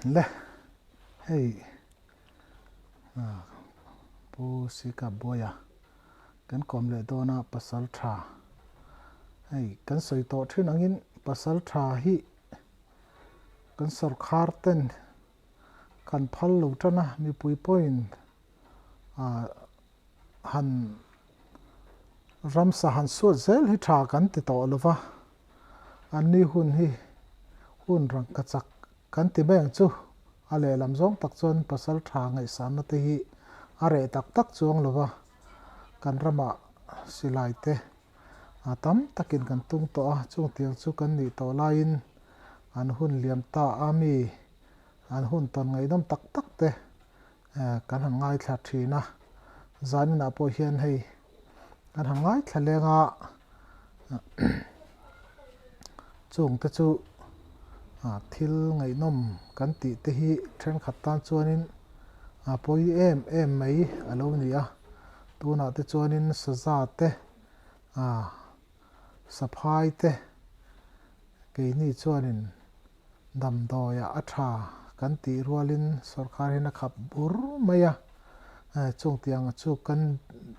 Le hei Pu Sika Buaia kan kawm leh dawn a pasal tha hei kan sawi tawh thin angin pasal tha hi kan sawrkhar ten kan phal lo tan a mipui pawhin ah han ramsa han suat zel hi tha kan ti tawh lo va an ni hun hi hun rangka chak Kan ti mai ang chu, a lehlam zawng tak chuan pasal tha ngaihsanna te hi a reh tak tak chuang lo va, kan ramah silai te a tam takin kan tung tawh a, chung tiang chu kan nih tawh laiin an hun liam ta a mi an hun tawn ngaihnawm tak tak te kan han ngaithla thin a, zaninah pawh hian hei kan han ngaithla leng a, chung te chu thil ngaihnawm kan tih te hi thenkhat tan chuanin a pawi em em mai a lo ni a, tunah te chuanin saza te saphai te keini chuanin Damdawiah a tha kan tih rualin sorkar hian a khap bur mai a, chung tiang chu kan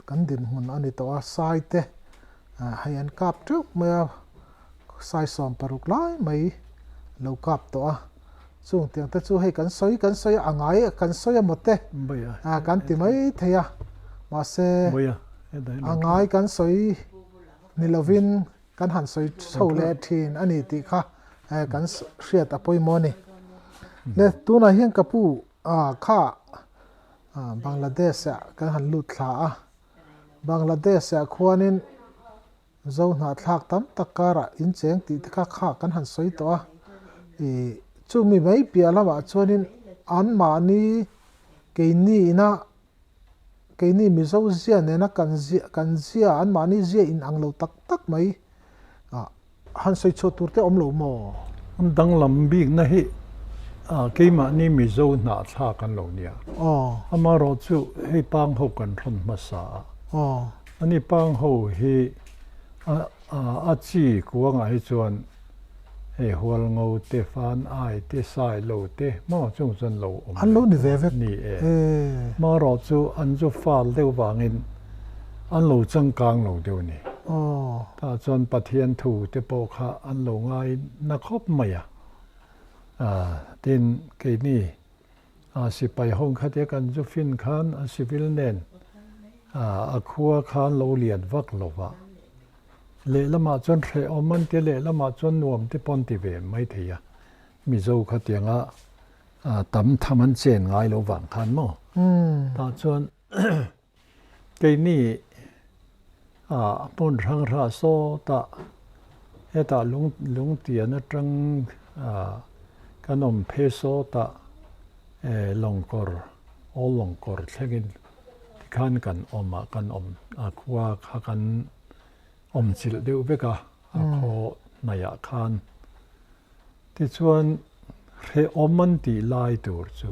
kan dinhmun a ni tawh a, sai te hei an kap teuh mai a, sai 16 lai mai lo kap tawh a, chung tiang te chu hei kan sawi kan sawi a ngai kan sawi a maw te kan ti mai thei a, mahse a ngai kan sawi ni lovin. Kan han sawi chho leh thin a ni tih kha kan hriat a pawimawh a ni. Le tunah hian ka pu kha Bangladesh ah kan han lut thla a, Bangladesh ah khuanin Zo hnahthlak tam tak karah incheng tih te kha kha kan han sawi tawh a, ih chumi mai piah lamah chuanin anmahni keini ina Keini Mizo zia nena kan zia kan zia anmahni zia in ang lo tak tak mai ah han sawi chhuah tur te awm lo maw? An danglam bikna hi keimahni Mizo hnahthlak an lo nia. Amaherawh chu hei pang ho kan hrawn hmasa a. Ani pang ho hi A chi kuangah hi chuan hei Hualngo te, Fan Ai te, Sailo te maw chung chuan lo awm An lo ni ve vek. Ni e. Marawh chu an zu fal deuh vangin an lo changkang lo deuh a ni. Tah chuan Pathian thu te pawh kha an lo ngai na khawp mai a. Tin, keini sipai ho khatia kan zu fin khan a civil nen a khua khan lo lian vak lo va, lehlamah chuan hrehawm an ti a, lehlamah chuan nuam te pawh an ti ve mai thei a, Mizo khatianga tam tham an chen ngai lo vang khan maw? Tah chuan Keini ah hmun hrang hrang sawtah hetah lung lungtian atang ah kan awm phei sawtah eh lawngkawr awl lawngkawr thlengin tikhan kan awm a kan awm a khua kha kan awm chilh deuh vek a a khaw hnaihah khan tichuan hrehawm an tih lai tur chu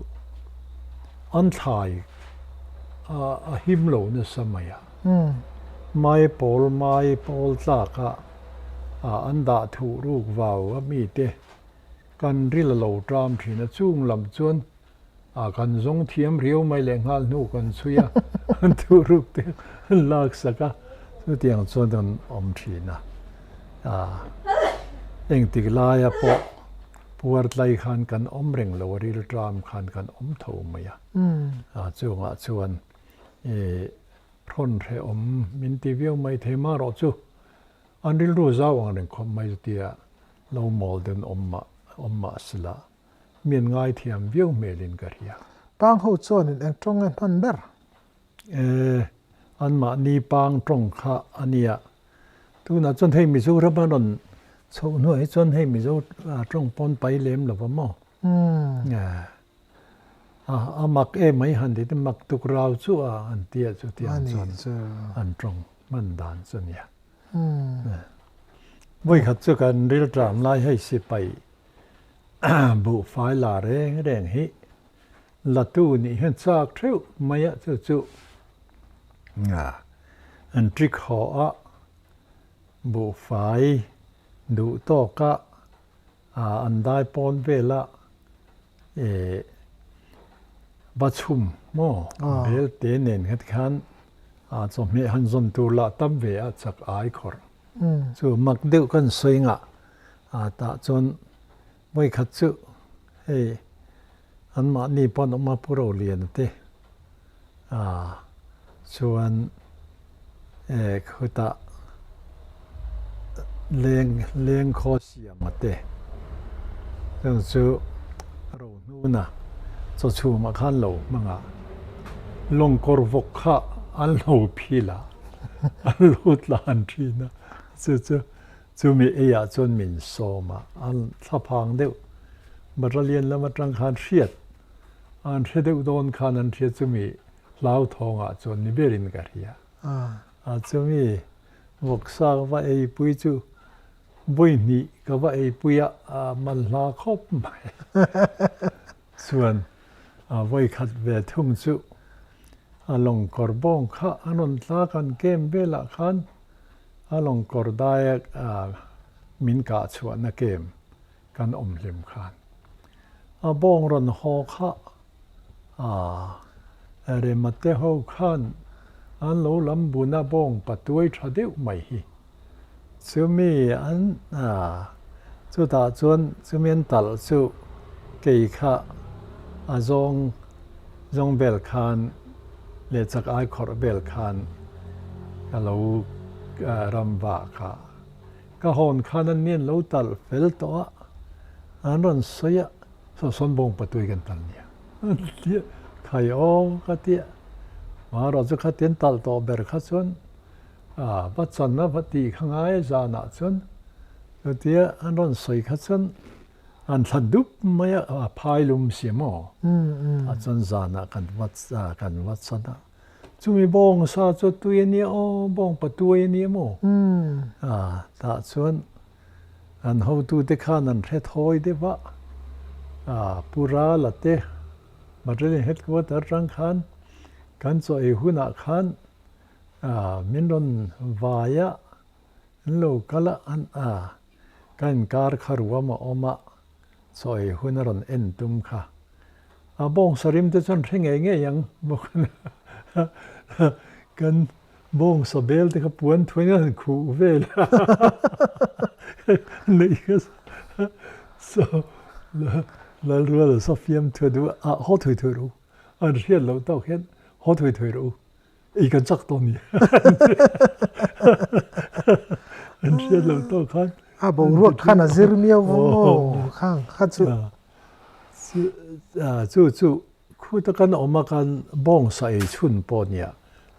an thlai a him lo nasa mai a, mai pawl mai pawl tlak a an dah thuh ruk vau a mite kan ril a lo ṭam ṭhin a, chung lam chuan kan zawng thiam riau mai leh nghal hnu kan chhui a, an thuh ruk te an lak sak a, chutiang chuan an awm ṭhin a, engtik laia pawh puar tlai khan kan awm reng lo a, rilṭam khan kan awm tho mai a, chungah chuan hrawn hrehawm min ti viau mai thei marawh chu an rilru zau ang reng khawp mai chutia lo mawl den awm mah awm mah sila. Mian ngaithiam viau hmelin ka hria. Pang ho chuanin eng tawng nge hman ber? E, anmahni pang tawng kha a nia. Tunah chuan hei Mizoram a rawn chhoh hnuah hi chuan hei Mizo tawng pawn pai lem lo va maw? A, a mak em mai han ti te, mak tuk rau chu a an tia chu tiang chuan an tawng hman dan chu a nia. Vawikhat chu kan rilṭam lai hei sipai Buhfai la reng reng hi latu nih hian chak theuh mai a, chu chu an trick haw a, buhfai duh tawk a, an dai pawn vel a, Eh va chhum maw bel te nen kha tikhan a chawhmeh han zawn tur lah tam ve a chak ai khawrh chu mak deuh kan sawi ngah a tah chuan vawikhat chu hei anmahni pawh an awm a Pu Roliana te a chuan eh khutah leng leng khaw siam a te chung chu ro hnuna chaw chhumah khan lo hmang a lawng kawr vawk kha an lo phil a an lo tlan thin a chu chu chumi eiah chuan min sawm a an thlaphang deuh Battalion lam atang khan hriat an hre deuh dawn khan an hria chumi hlauthawngah chuan ni berin ka hria. A chumi vawksa ka va eipui chu vawi hnih ka va eipui a, a man hla khawp mai. Chuan a vawi khat ve thung chu a lawng kawr bawng kha a rawn tla kan kem velah khan a lawng kawr daia min kah chhuahna kem kan awm hlim khan a bawng rawn haw kha a remate ho khan an lo lam bun a bawng patuai tha deuh mai hi chumi an chutah chuan chumi an talh chu kei kha a zawng zawng vel khan leh chak ai khawrh vel khan ka lo ram vah kha. Ka hawn khan an ni an lo talh fel tawh a, an rawn sawi a, saw sawn bawng patui kan talh nia an ti a, khai aw ka ti a, marawh chu khati an talh tawh ber kha chuan a va chan a va tih kha ngai a zanah chuan chutia an rawn sawi kha chuan an thla dup mai a, a phai lum si maw a chuan zanah kan va kan va chan a. Chumi bawng sa chu tui a nia aw, bawng pa tuai a nia maw? A, tah chuan an hotute khan an hre thawi deuh a, a, Pu Rala te Battalion Headquarter atang khan kan chaw ei hunah khan a, min rawn vai a, an lo kal a, an, a, ka inkar kha ruam a awm a, Chaw ei hun a rawn en tum kha. A bawng sarim te chuan hre ngei ngei ang bawk a. Kan bawng sa bel te kha puan thuin a han khuh vel a. Neih kha so Lalruala saw fiam thuai duh a, haw thui thui rawh u. An hriat loh tawk hian haw thui thui rawh u. Ei kan chak tawh ni. An hriat loh tawh khan. A boruak khan a zir miau vang aw khang kha chu. Chu chu khuta kan awm a kan bawng sa ei chhun pawh nia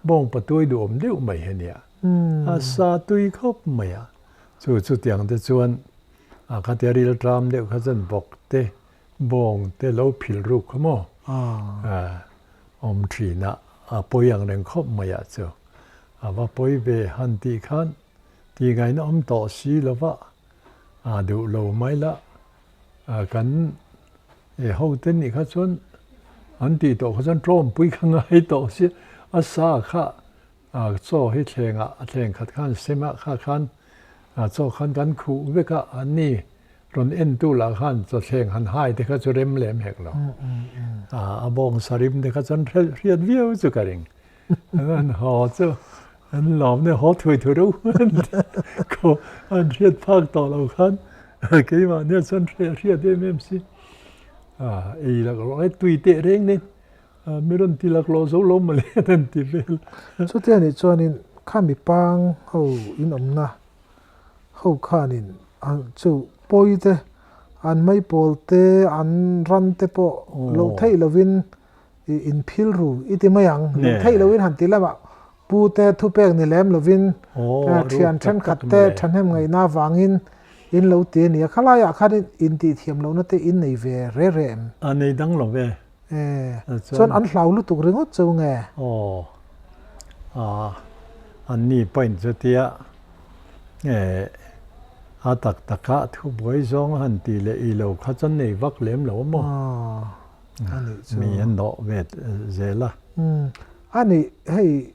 bawng patui duhawm deuh mai hi nia. A sa tui khawp mai a. Chu chutiang te chuan a khatia ril tram deuh kha chuan bawk te bawng te lo phil ruk kha maw. Awm thin a, a pawi ang reng khawp mai ah chu a va pawi ve han tih khan tih ngaihna awm tawh si lo va, a duh lo mai la, kan e hote nih kha chuan an tih tawh kha chuan tawmpui kha ngai tawh si, a sa kha chaw hi thleng ah a thleng khat khan sem ah kha khan chaw khan kan khuh vek a, an ni Rawn entu lah khan chawthleng han hai te kha chu rem lem hek lo. A bawng sarim te kha chuan hriat viau chu ka ring. An haw chu an lawm ne haw thui thui reuh ko an hriat phak tawh lo khan keimah nia chuan hriat em em si. Ei laklawh ai tui teh reng nen mi rawn ti laklawh zo lo mawle an ti vel. Chutia nih chuanin khami pang ho inawmna Ho khanin chu pawi te, an maipawl te, an ran te pawh lo theih lovin in phil ru i ti mai ang. Lo theih lovin han ti lamah pu te thupek ni lem lovin thian thenkhat te thahnem ngaihna avangin in lo ti a ni a. Khalaiah khan in tihthiam lohna te in nei ve re re em? A nei dang lo ve. Chuan an hlau lutuk ringawt chu nge? Aw, an ni point chutia a tak taka thu buai zawng a han tih leh i lo kha chuan nei vak lem lo a maw? Mi an nawh ve zel a. A nih hei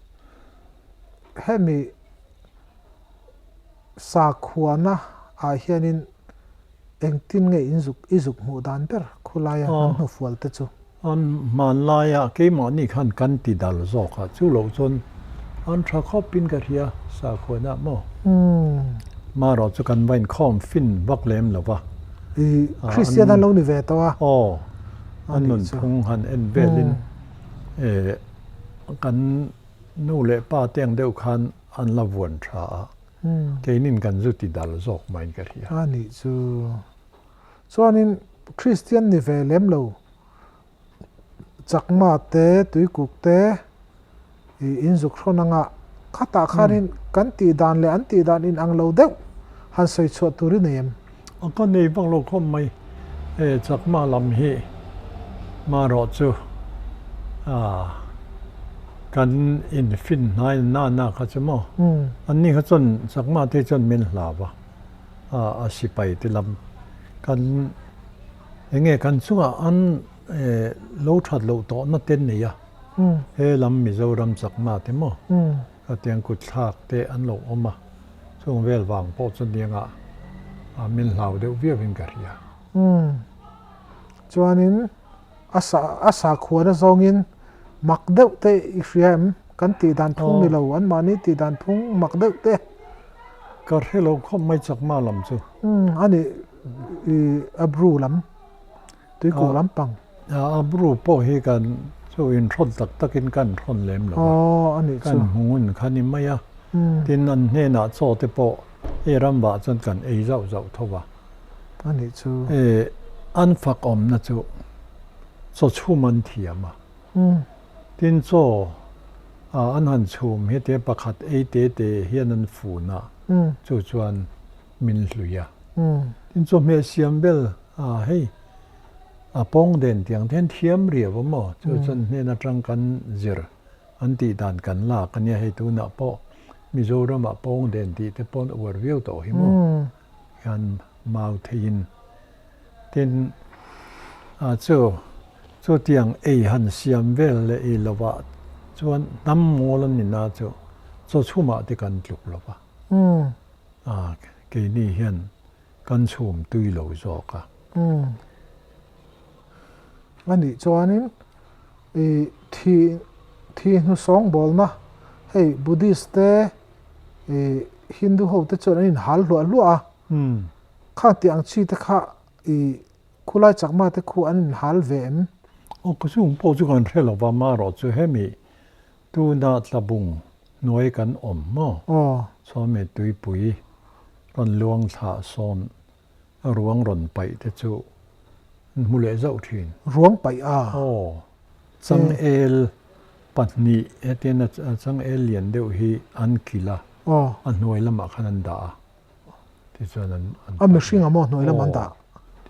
hemi sakhuana ah hianin. Engtin nge in zuk i zuk hmuh dan ber khulaia hnam hnufual te chu? An hmanlaia keimahni khan kan ti dal zawk a, chu loh chuan an tha khawp in ka hria sakhuana maw? Marawh chu kan va inkhawm fin vak lem lo va. I Kristian an lo ni ve tawh a. Aw, an nunphung han en velin kan nu leh pa te ang deuh khan an la vuan tha a. Keinin kan zu ti dal zawk maiin ka hria. A nih chu. Chuanin Kristian ni ve lem lo Chakma te, Tuikuk te i inzuk hrawn anga khatah khanin kan tih dan leh an tih dan inang lo deuh han sawi chhuah tur i nei em? A ka nei vak lo khawp mai. E Chakma lam hi marawh chu kan infin hnai na na kha chu maw? Anni kha chuan Chakma te chuan min hlau a, a sipai te lam kan eng nge kan chungah an lo that loh tawhna te nei a, he lam Mizoram Chakma te maw khatiang kut thlak te an lo awm a, chung vel vang pawh chu niangah min hlau deuh viau in ka hria. Chuanin A sa a sakhuana zawngin mak deuh te i hria em? Kan tih dan phung ni lo, anmahni tih dan phung mak deuh te. Ka hre lo khawp mai chakma lam chu. Umm a nih i Abru lam, tuikuk lam pang. Abru pawh hi kan chu inhrawn tak takin kan hrawn lem lo a. Aw a nih chu. Kan hmungun kha ni mai a. Tin an hnenah chaw te pawh hei ramvah chuan kan ei zauh zauh tho va. A nih chu. E, an fak awmna chu chaw chhum an thiam a. Tin chaw an han chhum hi te pakhat ei te te hian an fun a, chu chuan min hlui a. Tin chawhmeh siam vel a hei a pawng den tiang te hian thiam riau a maw? Chu chuan hnen atang kan zir an tih dan kan lak a nia hei tunah pawh Mizoramah pawng den tih te pawn uar viau tawh hi maw? Hian mau theiin tin a chu chutiang ei han siam vel leh ei lovah chuan hnam mawl an ni na chu chaw chhumah te kan tluk lo va, a keini hian kan chhum tui lo zawk a. A nih chuanin i thi thi hnusawngbawlna hei Buddhist te I Hindu ho te chuan an in hal hluah hluah a, khang tih ang chi te kha i khulai chakma te khu an in hal ve em? Aw ka chung pawh chu kan hre lo va, marawh chu hemi tuna tlabung hnuai kan awm maw? Chuan mi tuipui rawn luang thlah sawn ruang rawn paih te chu an hmu leh zauh thin. Ruang paih a? Aw, changel pahnih hetian a changel lian deuh hi an kilh a, a hnuai lamah khan an dah a, tichuan an an A mihring a maw hnuai lamah an dah? Aw,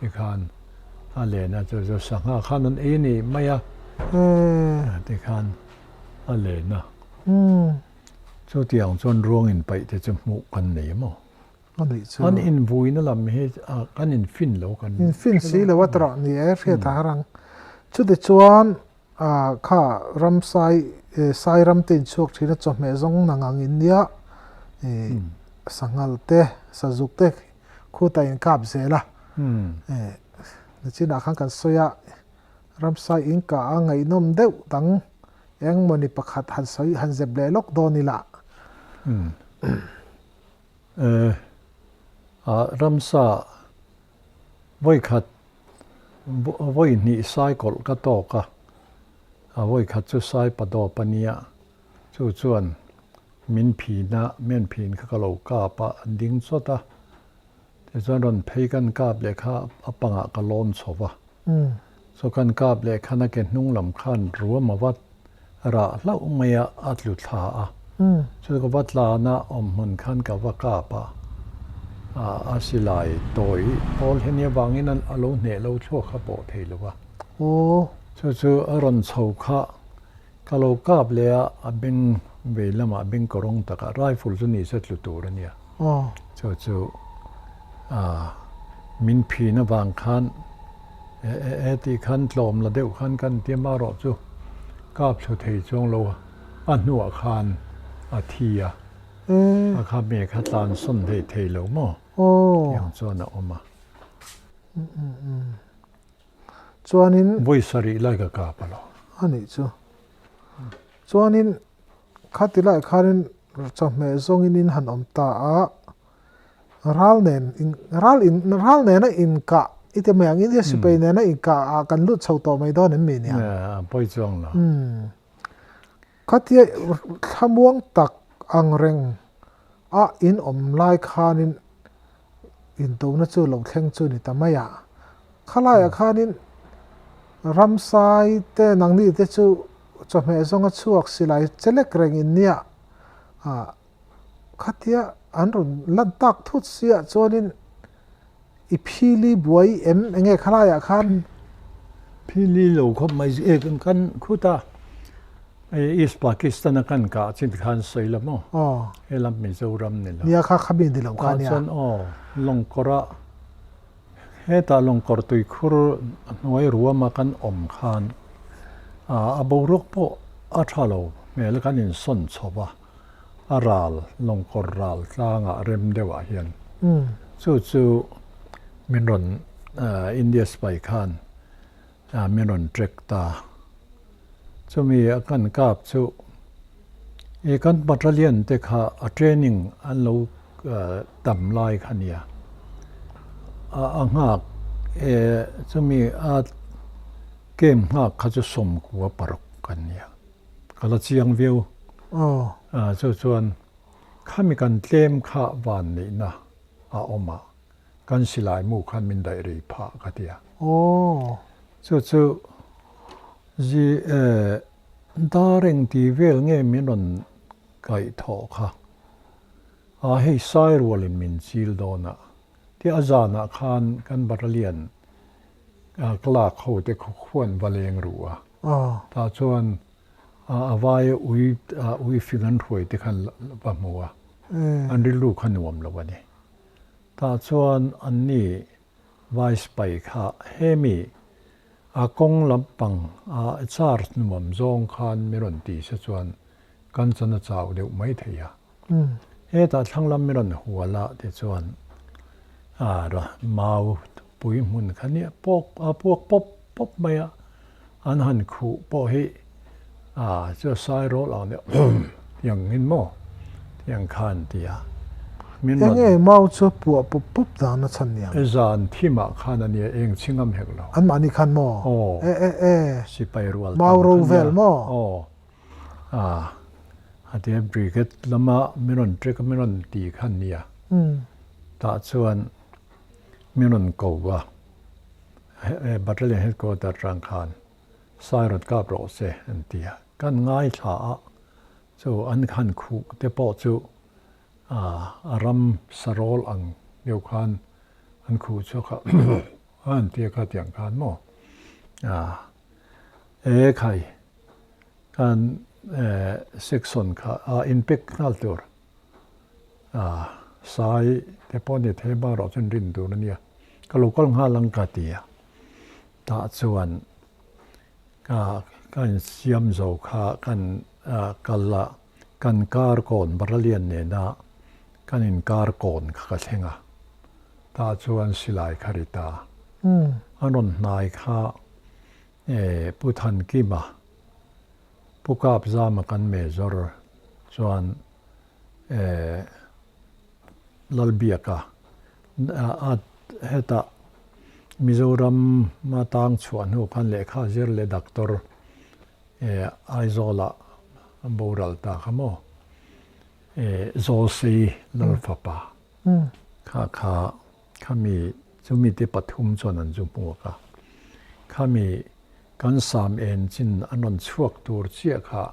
tikhan a len a, chu chu sangha khan an ei ni mai a, tikhan a len a. Chutiang chuan ruang inpaih te chu hmuh kan nei maw? A nih chu. An invuina lam hi kan infin lo kan. Infin si lo a tawrh ni e hriat a har ang. Chuti chuan kha ram sai sai ram te inchhuak thin a chawhmeh zawng nang ang in nia sanghal te sazuk te khutah in kap zel a. Nichinah khan kan sawi a ramsai in kah a ngaihnawm deuh dang engmawni pakhat han sawi han zep leh lawk dawn ila. Ramsa vawikhat vawi hnih sai kawlh ka tawk a, a vawikhat chu sai padawp a nia, chu chuan min phin a, min phin kha ka lo kap a, an ding chawt a, tichuan rawn phei kan kap leh kha a pangah ka lawn chho va, chu kan kap leh khan a ke hnung lam khan ruam a vat rah hlauh mai a, a tlu thla a. Chu ka va tlan a, awmhmun khan ka va kap a, a silai tawi pawl hi nia vangin a lo hneh lo thluak kha pawh thei lo va. Chu chu a rawn chho kha ka lo kap leh a, a beng vei lamah beng kawrawng takah rifle chu ni se tlu tur a nia. Chu chu min phin avang khan E tih khan tlawm la deuh khan kan ti a, marawh chu kap thlu thei chuang lo a hnuah khan a thi a, a kha me kha tlan sawn thei thei lo maw tiang chuan a awm a. Chuanin. Vawi sarih lai ka kap alawm. A nih chu. Chuanin khati lai khanin chawhmeh zawngin in han awm ta a, ral nen in ral in ral nena inkah i ti mai ang India sipai nena inkah ah kan lut chho tawh mai dawn em mi nia? A pawi chuang lo. Khatia thlamuang tak ang reng a in awm lai khanin intona chu lo thleng chu ni ta mai a. Khalaiah khanin ramsai te nangni te chu chawhmeh zawnga chhuak silai chelek reng in nia. Khatia an rawn lan tak thut siah chuanin i phili buai em enge khalaiah khan? Phili lo khawp mai e kan khuta East Pakistan a kan kah chin khan sawi la maw? Helam Mizoram ni lo. Nia kha khami ni lo kha nia. Tah chuan aw Lawngkawrah hetah Lawngkawr tuikhur hnuai ruama kan awm khan a boruak pawh a tha lo hmel kan insawn chho va. A ral lawngkawr ral tlangah rem deuhah hian chu chu min rawn India sipai khan min rawn trek ta. Chumi a kan kap chu i kan battalion te kha a training an lo tam lai kha nia. A nghak chumi a camp nghak kha chu 96 kan nia. Ka la chiang viau. Chu chuan khami kan tlem kha van neihna a awm a, kan silai mu khan min daih rei phah ka ti a. Chu chu zi dar eng ti vel nge min rawn kaih thawh kha. A hei sai rualin min chil dawn a, tia a zanah khan kan battalion clerk ho te khuan va leng ru a. Tah chuan a vai ui ui fing an hruai te khan va hmu a, an rilru kha nuam lo a ni. Tah chuan anni vice pai kha hemi a kawng lampang a charge nuam zawng khan mi rawn ti se chuan kan chan a chau deuh mai thei a. Hetah thlang lam mi rawn hual a ti chuan a mau pui hmun kha nia pawk a puak pawp pawp mai a, an han khuh pawh hi a chu sai rawl ang deuh tiang in maw tiang khan ti a. Min rawn. Enge mau chu puah pawp pawp dan a chhan niang? Zan thimah khan a nia eng chhingam hek lo. An mahni khan maw? Aw. E e e. Sipai rual tam kha nia. Mau ro vel maw? Aw. A a tia brigade lama min rawn trek a min rawn ti khan nia. Tah chuan min rawn ko a, battalion headquarter atang khan sai rawn kap rawh se an ti a. Kan ngaithla a, chu an khan khuh te pawh chu a ram sarawl ang deuh khan an khuh chhuak a an ti a khatiang khan maw. E khai, kan section kha a inpek nghal tur sai te pawh ni thei bak erawh chuan rin tur a nia, ka lo kal nghal ang ka ti a, tah chuan ka ka insiam zo kha kan kal a, kan kar kawn Baralian nena kan inkar kawn kha ka thleng a, tah chuan silai kha ri ta, a rawn hnai kha Pu Thankima, Pu Kapzama kan Major chuan Lalbiaka a hetah Mizoram a tang chhuah hnu khan lehkha zir leh doctor Aizawlah a boral ta kha maw? Zawlsei Lalfapa kha kha Khami chumi te pathum chuan an zu hmuak a, khami kan sam en chin an rawn chhuak tur chiah kha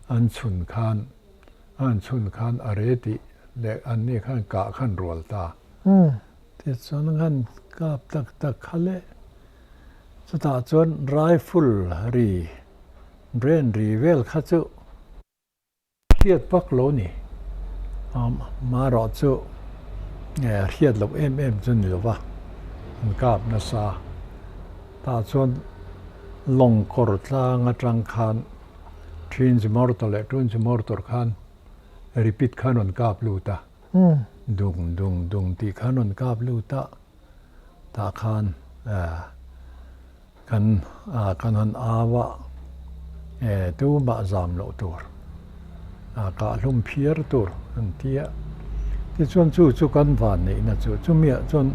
an chhun khan an chhun khan a re tih leh an ni khan kah khan rual ta. Tichuan an kap tak tak kha le chutah chuan rifle ri brain ri vel kha chu Hriat vak lo ni. Amaherawh chu hriat loh em em chu ni lova, an kap nasa. Tah chuan lawng kawr tlang atang khan Trinji Mortor leh Tunji Mortor khan repeat khan rawn kap lut a, dung dung dung tih khan rawn kap lut a. Tah khan kan kan han au a, tumah zam loh tur, kahhlum phiar tur an ti a. Tichuan chu chu kan van neihna chu chumiah chuan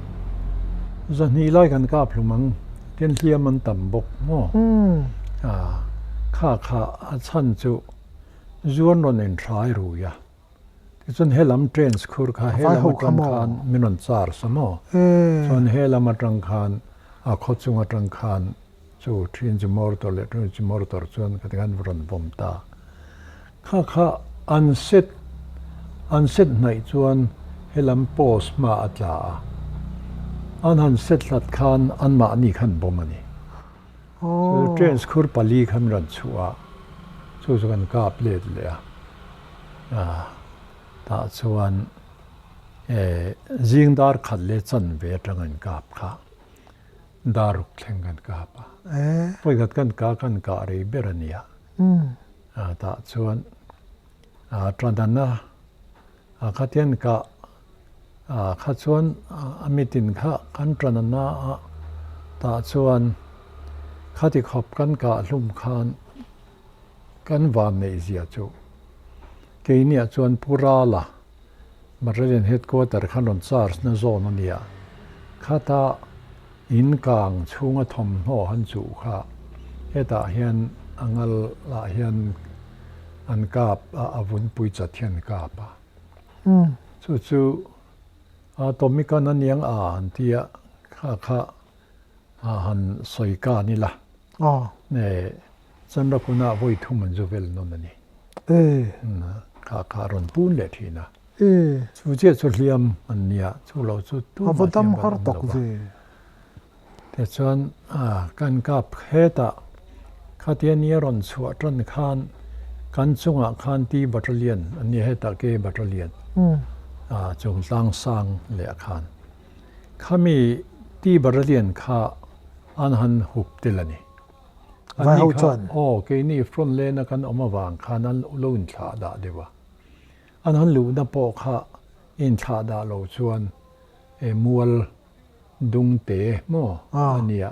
zahnih lai kan kap hlum ang, tin hliam an tam bawk maw? Kha kha a chhan chu zuan rawn inhrai rui a. Tichuan he lam trains khur kha he lam atang khan min rawn charge a maw? Chuan he lam atang khan a khaw chung atang khan chu thin chu mortar leh thin chu mortar chuan ka ti khan rawn vawm ta. Kha kha an set an set hnaih chuan he lam post hma a tla a. An han set hlat khan anmahni khan bawm a ni. Chu trains khur pali kha min rawn chhuah a, chu chu kan kap let leh a. Tah chuan zing dar khat leh chanve atang an kap kha dar ruk thleng kan kap a. Vawikhat kan kah kan kah rei ber a nia. Tah chuan Tadana khatian kah kha chuan a mitin kha kan Tadana a tah chuan khati khawp kan kah hlum khan kan van neih zia chu keiniah chuan Pu Rala Battalion Headquarter khan rawn charge na zawn a nia. Khata in kang chhunga thawmhnaw han chuh kha hetah hian a ngal ah hian an kap a, a vunpui chat hian an kap a. Chu chu a Tommy gun a niang a han ti a, kha kha a han sawi ka ni la. Chandrakunah vawi thum an zu vel nawn a ni. Kha kha a rawn pun leh thin a. Chu chiah chu hliam an nia, chu lo chu tumah hliam kan awm lo va. Tichuan kan kap hetah khatia ni a rawn chhuah tan khan kan chungah khan T Battalion an nia hetah K Battalion chung tlang sang leh khan khami T Battalion kha an han hup tel a ni. Vai ho chuan. Aw, keini front lane a kan awm avang khan an lo inthlah dah deuh a. An han luhna pawh kha inthlah dah lo chuan e mual dung te maw a nia,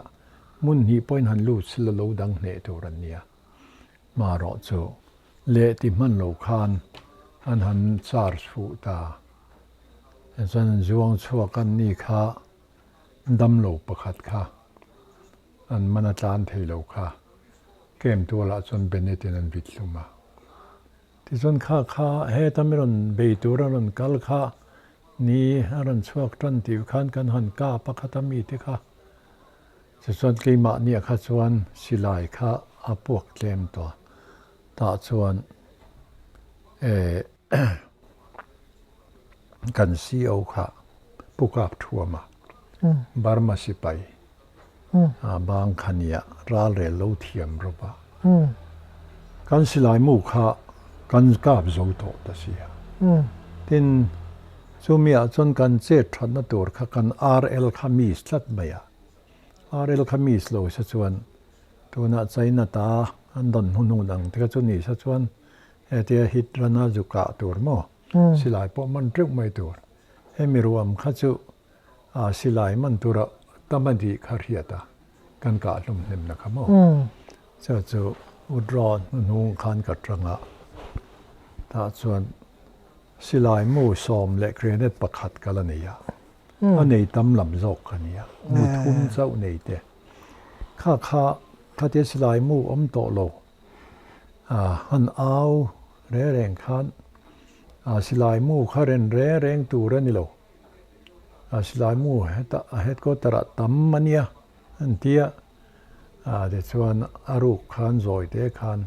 hmun hnih pawhin han lut sila lo dang hneh tur an nia. Marawh chu leh ti hman lo khan an han charge fuh ta. Chuan an zuang chhuak an ni kha damlo pakhat kha an man a tlan thei lo kha camp tualah chuan Bennett in an vit hlum a. Tichuan kha kha heta mi rawn bei tur a rawn kal kha ni a rawn chhuak tan tih khan kan han kap a khata mi te kha. Tichuan keimahniah kha chuan silai kha a puak tlem tawh a, tah chuan eh Kan CO kha Pu Kap Thuama, Burma sipai bang kha nia ral rel lo thiam rawp a. Kan silai mu kha kan kap zo tawh ta sia. Tin, chumi ah chuan kan chet thatna tur kha kan RL kha miss tlat mai a. RL kha miss lo se chuan tunah China ta an dawn hnu hnu dang te kha chu ni se chuan Hetia hit rana zu kah tur maw? Silai pawh man teuh mai tur. Hemi ruam kha chu silai man tura tam a dih kha hriat a, kan kah hlum hnemna kha maw? Chu chu Udraw hnuhnung khan ka tang a, tah chuan silai mu sawm leh grenade pakhat ka la nei a, a nei tam lam zawk ka nia, mu thum chauh nei te. Kha kha khatia silai mu awm tawh lo. Han au reng reng khan silai mu kha ren reng reng tur a ni lo. Silai mu heta a headquarter ah tam a nia an ti a, tichuan a ruk khan zawi te khan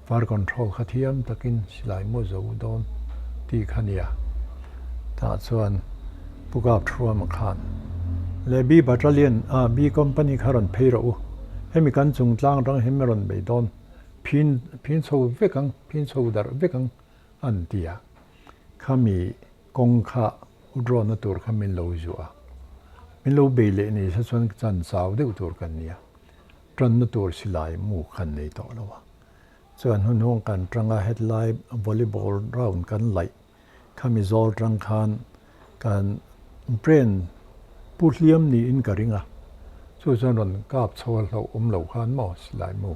fire control kha thiam takin silai mu zo dawn tih kha nia. Tah chuan Pu Kap Thuama khan leh B Battalion ah B Company kha rawn phei rawh u, hemi kan chung tlang atang hian mi rawn bei dawn, phin phin chho vek ang, phin chho darh vek ang an ti a. Khami kawng kha withdraw na tur kha min lo zuah a, min lo bei leh ni se chuan chan chau deuh tur kan nia, tanna tur silai mu khan nei tawh lo a. Chuan hunhung kan tanga hetlai volleyball round kan laih Khami zawl tang khan kan brain pu hliam niin ka ring a, chu chuan rawn kap chho a hlauh awm lo khan maw silai mu.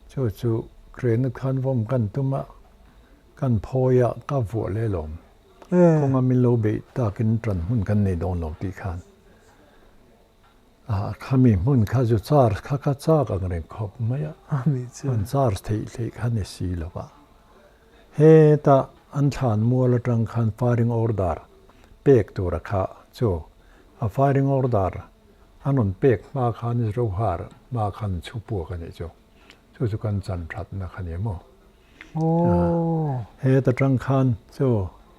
Chu chu grenade khan vawm kan tum a, kan phawi a, ka vuah leh lawm. Kawnga min lo beih takin ṭan hmun kan nei dawn lo tih khan khami hmun kha chu charge kha ka chak ang reng khawp mai a, an charge theih theih kha ni si lo va. Heta an thlan mual atang khan firing order pek tura kha chu a firing order an rawn pek hma khan Zohar hma khan chhu puak a nih chu. Chu chu kan chan thatna kha ni maw? Heta tang khan chu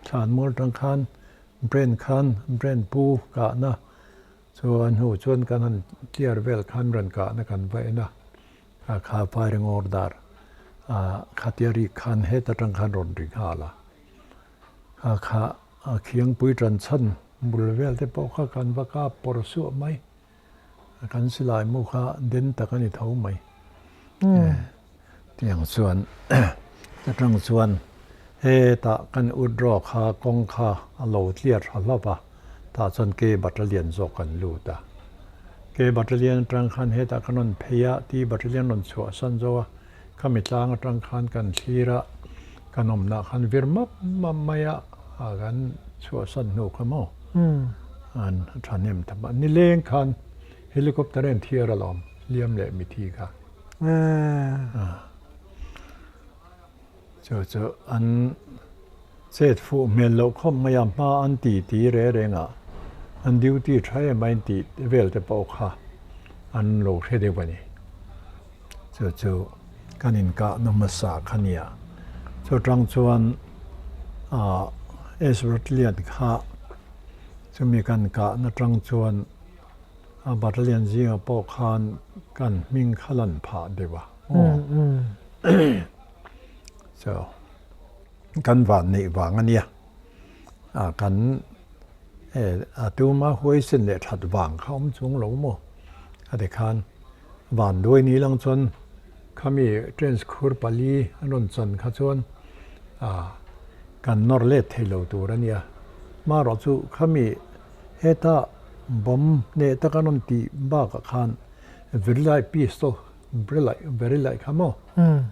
thlan mual tang khan brand khan brand pu kahna chu a hnu chuan kan han clear vel khan rawn kahna kan va en a. A kha firing order a khatia rik khan heta tang khan rawn ri nghal a. A kha a khiangpui tan chhan bul vel te pawh kha kan va kap pawr suah mai. Kan silai mu kha den tak a ni tho mai. Tiang chuan atang chuan hetah kan withdraw kha kawng kha a lo clear tha hlauh a, tah chuan K battalion zawk kan lut a. K battalion atang khan hetah kan rawn phei a, T battalion rawn chhuahsan zo a, khami tlang atang khan kan thlir a, kan awmna khan vir map map mai a, kan chhuahsan hnu kha maw an thahnem tham a, nileng khan helicopter en thiar alawm hliam leh mithi kha. Chu chu an chet fuh hmel loh khawp mai a, hma an ti ti re reng a, an duty tha em a in tih vel te pawh kha an lo hre deuh a ni. Chu chu kan inkahna hmasa kha nia. Chu atang chuan Esrotlian kha chumi kan kahna atang chuan a battalion zingah pawh khan kan hming kha lan phah deuh a. Chu kan van neih vang a nia. Kan a tuma huaisen leh that vang kha awm chung lo maw a ti khan. Vanduai ni lang chuan khami trains khur pali an rawn chan kha chuan kan nawr let thei lo tur a nia. Marawh chu khami heta bomb neh tak an rawn tih bakah khan Verilai pistol Verilai kha maw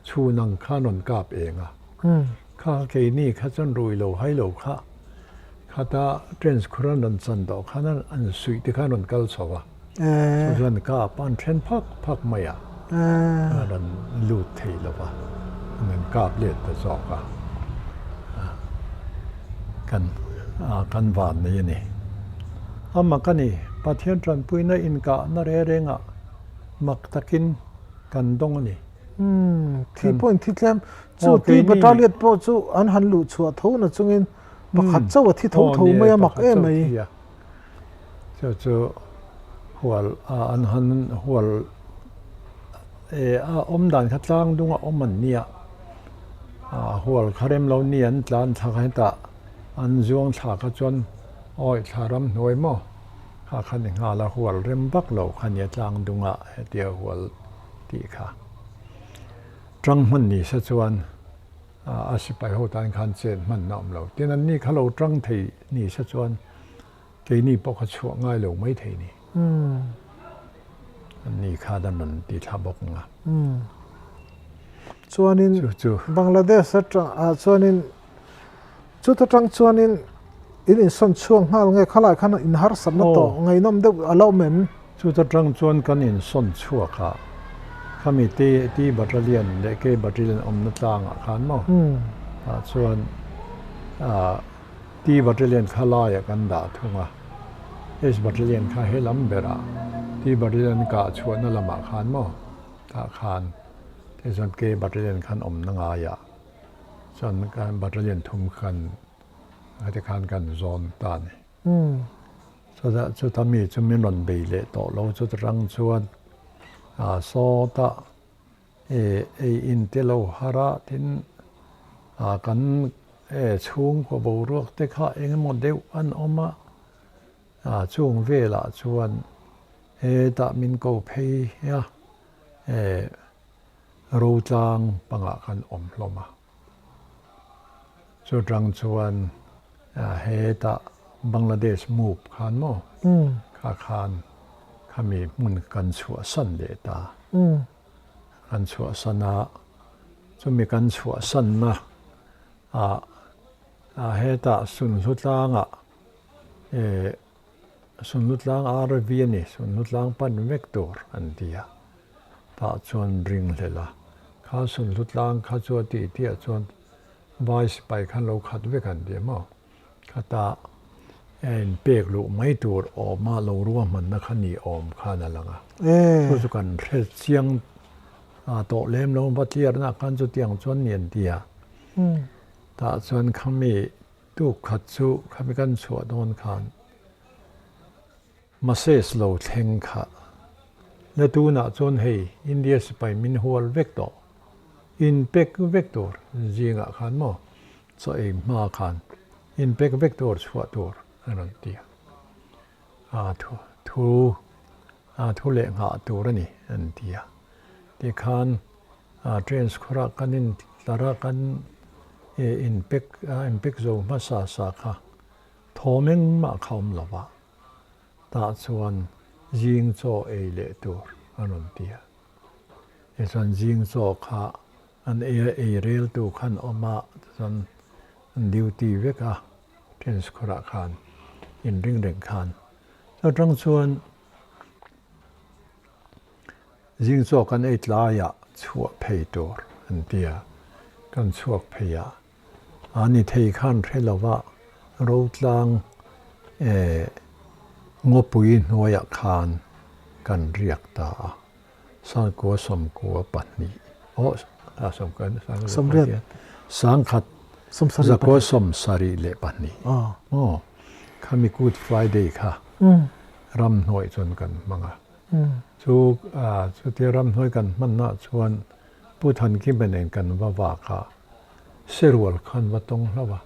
chhun ang kha an rawn kap eng a. Kha keini kha chuan rui lo hai lo kha khata trains khur an rawn chan tawh khan an suih te kha an rawn kal chho a. Chu chuan kap an then phak phak mai a, a rawn lut thei lo va, an rawn kap let ta zawk a, kan kan van nei a ni. A mak a ni, Pathian tanpuina inkahna re rengah mak takin kan dawng a ni. Thi pawhin thi tlem, chu tui battalion pawh chu an han luh chhuah tho na chungin pakhat chauh a thi tho tho mai a, mak em mai. Chu chu hual a an han hual e a awm dan kha tlang dung a awm an nia a hual kha rem lo ni an tlan thla kha hetah an zuang thla kha chuan awi thla ram hnuai maw kha kha ni nghal a hual rem vak lo kha nia tlang dunga hetia hual tih kha tang hman ni se chuan a sipai ho tan khan chen hman na awm lo tin an ni kha lo tang thei ni se chuan Keini pawh kha chhuah ngai lo mai thei ni. An ni kha dan rawn ti thla bawk ang a. Chuanin Bangladesh atang ah chuanin chuta tang chuanin in insawn chhuak nghal nge khalai khan in harsatna tawh ngaihnawm deuh a lo awm em? Chuta tang chuan kan insawn chhuak a, khami T Battalion leh K Battalion awmna tlangah khan maw tah chuan ah T Battalion kha laiah kan dah thung a, S Battalion kha he lam berah T Battalion kah chhuahna lamah khan maw tah khan tichuan K Battalion khan awmna ngaiah chuan kan Battalion thum khan heti khan kan zawn ta a ni. Chutah chuta mi chu min rawn bei leh tawh lo chuta tang chuan sawtah Ei in te lo har a, tin kan chhungkaw boruak te kha eng emaw deuh an awm a, chung velah chuan hetah min ko phei a, rotlang pangah kan awm hlawm a. Chutang chuan hetah Bangladesh move khan maw? Kha khan khami hmun kan chhuahsan leh ta. Kan chhuahsan a, chumi kan chhuahsanna ah hetah Sunhlu tlangah eh Sunhlu tlang RV a ni, Sunhlu tlang pan vek tur an ti a, tah chuan ring hlel a, kha Sunhlu tlang kha chu a tih tihah chuan vai sipai khan lo khat vek an ti a maw? Khata in pek luh mai tur awma lo ruahmanna kha ni awm khan a lang a. Chu chu kan hre chiang tawh lem lo va tliarna khan chutiang chuan ni an ti a. Tah chuan khami tuk khat chu khami kan chhuah dawn khan Mases lo thleng kha la tunah chuan hei India sipai min hual vek tawh in pek vek tur zingah khan maw chaw ei hma khan in pek vek tur chhuah tur a rawn ti a, a thu thu a thu leh nghah tur a ni an ti a, tikhan train skhawrah kan in tlar a kan in pek in pek zo hmasa sa kha thawm engmah kha awm lo va. Tah chuan zing chaw ei leh tur a rawn ti a. Tichuan zing chaw kha an ei a, ei reltu khan awm a, tichuan an duty vek a, train skhawrah khan inring reng khan. Chutang chuan zing chaw kan ei tlaiah chhuah phei tur an ti a, kan chhuak phei a. A ni thei khan hre lova Rotlang eh ngawpui hnuaiah khan kan riak ta a, Sangkua sawmkua pahnih aw a sawmkua sangkua sangkhat zakua sawmsarih leh pahnih aw khami Good Friday kha ramhnuai chuan kan hmang a, chu chutia ramhnuai kan hmanna chuan Pu Thankima nen kan va vak a, Serual khan va tawng hlauh a.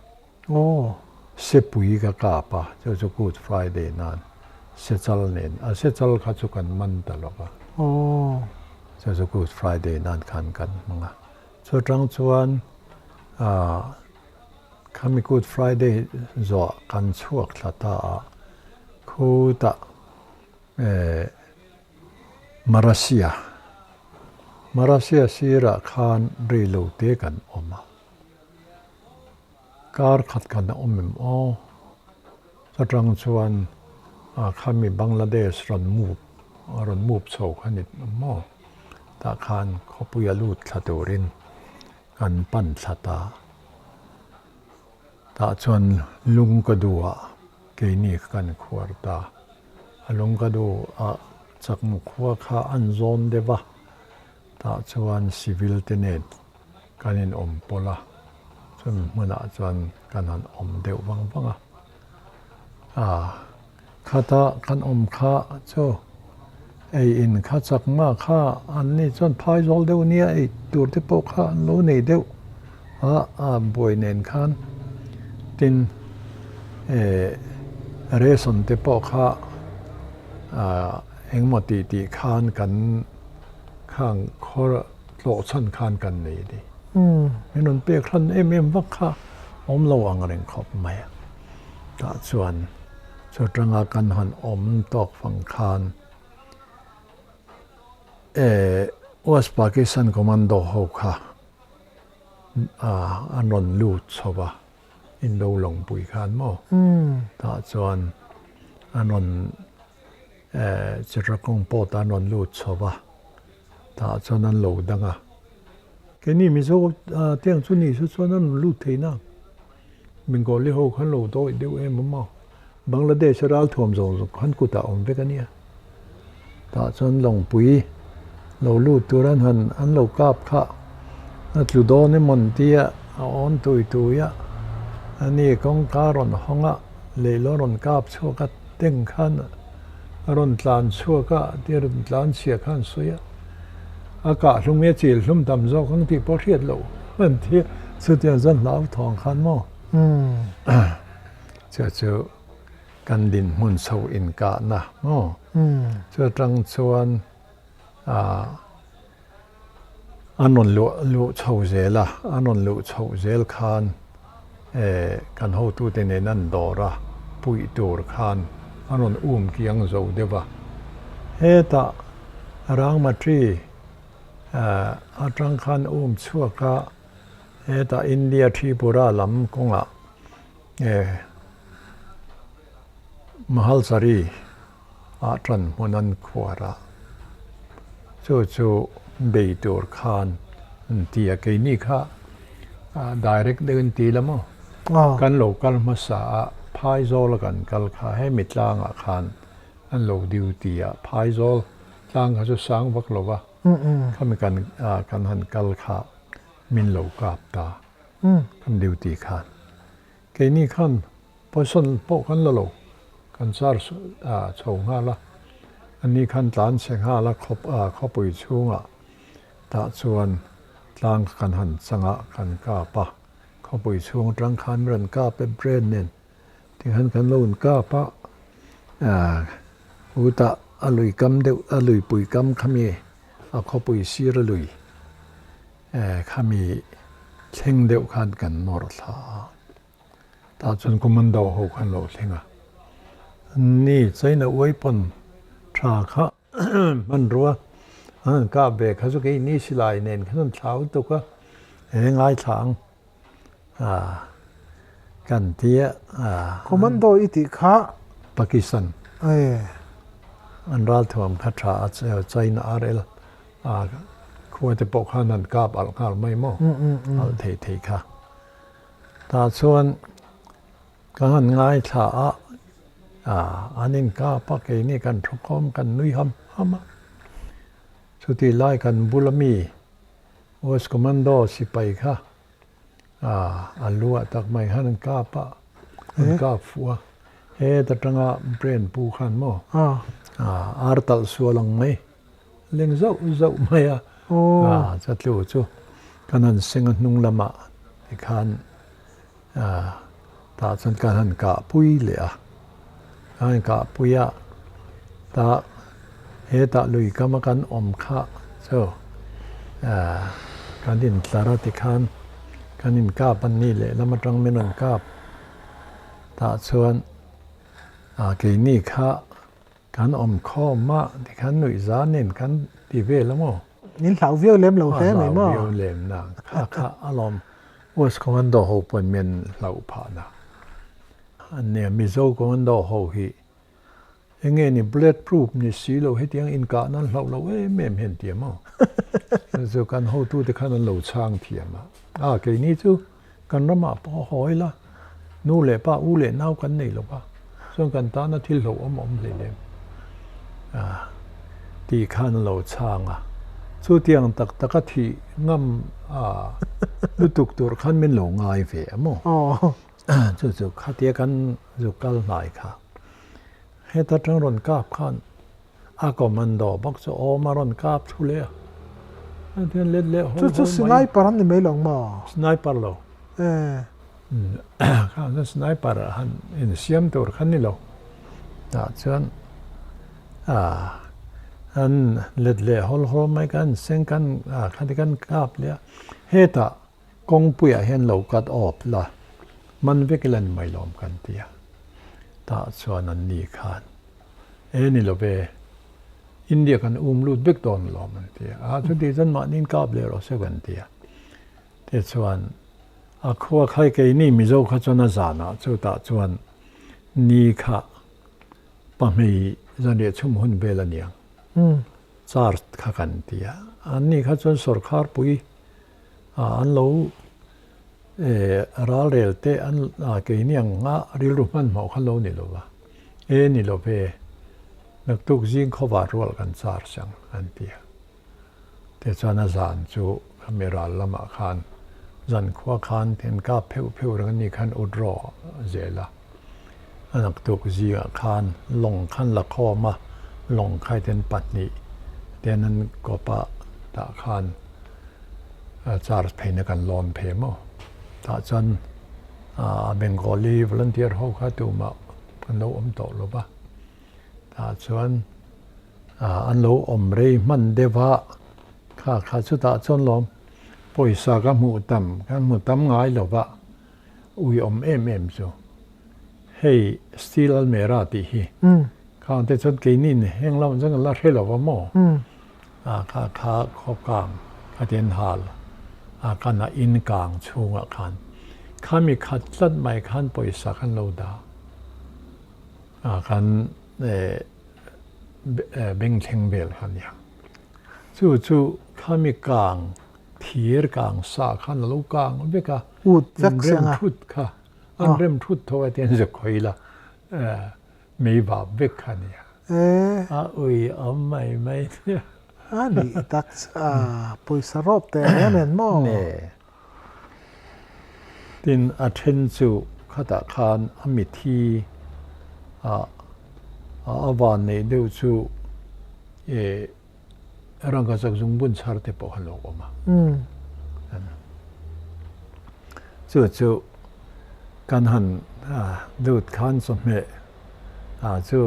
Aw. Sepui ka kap a, chu chu Good Friday nan Sechal nen, a Sechal kha chu kan man ta lo va. Aw. Chu chu Good Friday nan khan kan hmang a. Chu atang chuan ah khami Good Friday zawh kan chhuak thla ta a, khutah eh Marasia. Marasia sirah khan rei lo te kan awm a, kar khat kan awm em aw? Chutang chuan khami Bangladesh rawn move, rawn move chho kha ni maw? Tah khan khawpuia lut thla turin kan pan thla ta. Tah chuan lung ka duhah keini kha kan khuar ta. A lung ka duhah chakmu khua kha an zawn deuh a, tah chuan civil te nen kan inawm pawlh a, chumi hmunah chuan kan han awm deuh vang vang a. Aaa khata kan awm kha chu ei in kha chakma kha an ni chuan phai zawl deuh nia ei tur te pawh kha an lo nei deuh a, a buai nen khan tin eh ration te pawh kha ah engemaw tih tih khan kan khang khaw tlawh chhan khan kan nei a ni. Min rawn pek hran em em vak kha awm lo ang reng khawp mai a. Tah chuan chu atanga kan han awm tawk fang khan eh West Pakistan Commando ho kha an rawn lut chho va, Indo lawngpui khan maw? Tah chuan an rawn eh Chittagong port an rawn lut chho va, tah chuan an lo dang a. Keini Mizo te ang chu ni se chuan an rawn lut thei na. Bengali ho khan lo dawih deuh em awm a, Bangladesh a ralthuam zawng zawng khan kutah awm vek a nia. Tah chuan lawngpui lo lut tur an han an lo kap kha a tlu dawn emaw an tia a awn tui tui a, ani kawngka rawn hawng a, leihlaw rawn kap chhuak a teng khan a rawn tlan chhuak a tia rawn tlan chhia khan sawi a. A kah hlum nge chil hlum tam zawk ang tih pawh hriat loh an ti a, chutiang chuan hlau thawng khan maw chu chu kan dinhmun chho inkahna maw chu atang chuan ah an rawn luh luh chho zel a, an rawn luh chhoh zel khan eh kan hotute nen an dawr a puih tur khan. an rawn um kiang zo deuh a. Hetah Rangmatri atang khan um chhuak a, hetah India Tripura lam kawngah Mahalsari ah tan hmun an khuar a, chu chu bei tur khan an ti a, keini kha direct deuh in ti la maw? Kan lo kal hmasa a, Phaizawl a kan kal kha hemi tlangah khan an lo duty a, Phaizawl tlang kha chu sang vak lo va, khami kan kan han kal kha min lo kap ta, kan duty khan. Keini khan Poison pawh kan la lo, kan char chho nghal a, ani khan tlan chhe nghal a khawpui chhungah tah chuan tlang kan han chang a, kan kap a, khawpui chhung atang khan rawn kap e brain nen tikhan kan lo inkap a, utah a lui kam deuh a luipui kam khami a khawpui sir a lui khami thleng deuh khan kan nawr thla a. Tah chuan commando ho khan lo thleng a, ni China uai pawn tha kha hmanrua an han kap ve kha chu keini silai nen khan an thlau tuk a, he ngaithla ang kan ti a. Commando i tih kha. Pakistan an ralthuam kha tha a China RL khua te pawh khan an kap alh nghal mai maw alh thei thei kha. Tah chuan ka han ngaithla a, an inkap a, keini kan thukhawm kan nui ham ham a. Chutih lai kan bula mi West Commando sipai kha a luah tak mai khan an kap a, an kap fuh a. He ta tanga brain pu khan maw ar talh sual ang mai leng zauh zauh mai a, chatlu chu kan han seng a hnung lamah tikhan tah chuan kan han kah pui leh a, kan han kah pui a, tah hetah lui kama kan awm kha chu kan intlar a tikhan kan inkap a ni leh lam atang min rawn kap tah chuan keini kha Kan awm khawm a, tikhan nuih zan in kan ti vel a maw? Min hlau viau lem lo hle mai maw? A hlau viau lem na, kha kha alawm West Commando ho pawn min hlauh phah na. Nia Mizo Commando ho hi enge ni bullet proof ni si lo hetiang inkah nan hlauh lo em em hian ti a maw? Chu kan hotute khan an lo chhang thiam a, a keini chu Kan ramah pawh a haw ila, nu leh pa, u leh nau kan nei lo va, chuan kan tana thil hlauhawm a awm hlei lem tih khan a lo chhang a. Chutiang tak taka thih ngam lutuk tur khan min lo ngai ve a maw? Chu chu khatia kan zuk kal hnai kha. Heta tang rawn kap khan A commando bawk chu awm a rawn kap thu leh a, a hian let leh haw haw mai. Chu chu sniper an ni mai lo maw? Sniper lo. Kha chuan sniper han insiam tur kha ni lo. Tah chuan an let leh hawl hawl mai kan seng kan khati kan kap leh a, hetah kawngpuiah hian lo cut off la man vek ila ni mai lawm kan ti a, tah chuan an ni khan. E ni lo ve, India kan um lut vek dawn alawm an ti a, chuti chuan mahni kap leh rawh se kan ti a. Tichuan a khua khai keini Mizo kha chuan a zanah chutah chuan ni kha pahmei zanriah chhum hun vel a niang charge kha kan ti a, an ni kha chuan sawrkhar pui an lo Ralrel te an keini ang a rilru hmanhmawh kha lo ni lo va, e ni lo ve, naktuk zing khawvar rual kan charge ang an ti a. Tichuan a zan chu khami ral lamah khan zankhua khan an kap pheuh pheuh reng a ni khan ut rawh zel a. A naktuk zingah khan lawng khan la khawm a, lawng khaiten pahnih ten an kawp a tah khan Charge pheina kan lawn phei maw? Tah chuan Bengali volunteer ho kha tumah an lo awm tawh lo va. Tah chuan an lo awm rei hman deuh a, kha kha chutah chuan lawm pawisa ka hmuh tam, kan hmu tam ngai lo va, ui awm em em chu. Hei steel almera tih hi khang te chuan keini heng lamah chuan kan la hre lo va maw? A kha kha khaw kang kha te an hal a kan a in kang chhungah khan khami khat tlat mai khan pawisa khan lo dah a kan bengthleng vel kha nia. Chu chu khami kang thir kang sa khan a lo kang vek a, in rem thut kha an rem thut tho a tian zuk hawi la mei vap vek kha nia. A ui awm mai mai nia. A nih tak chu a pawisa rawp teh reng nen maw? Ne. Tin a then chu khatah khan a mithi a a van neih deuh chu e Rangkachak zungbun chhar te pawh khan lo awm a. Chu chu kan han lut khan chawhmeh chu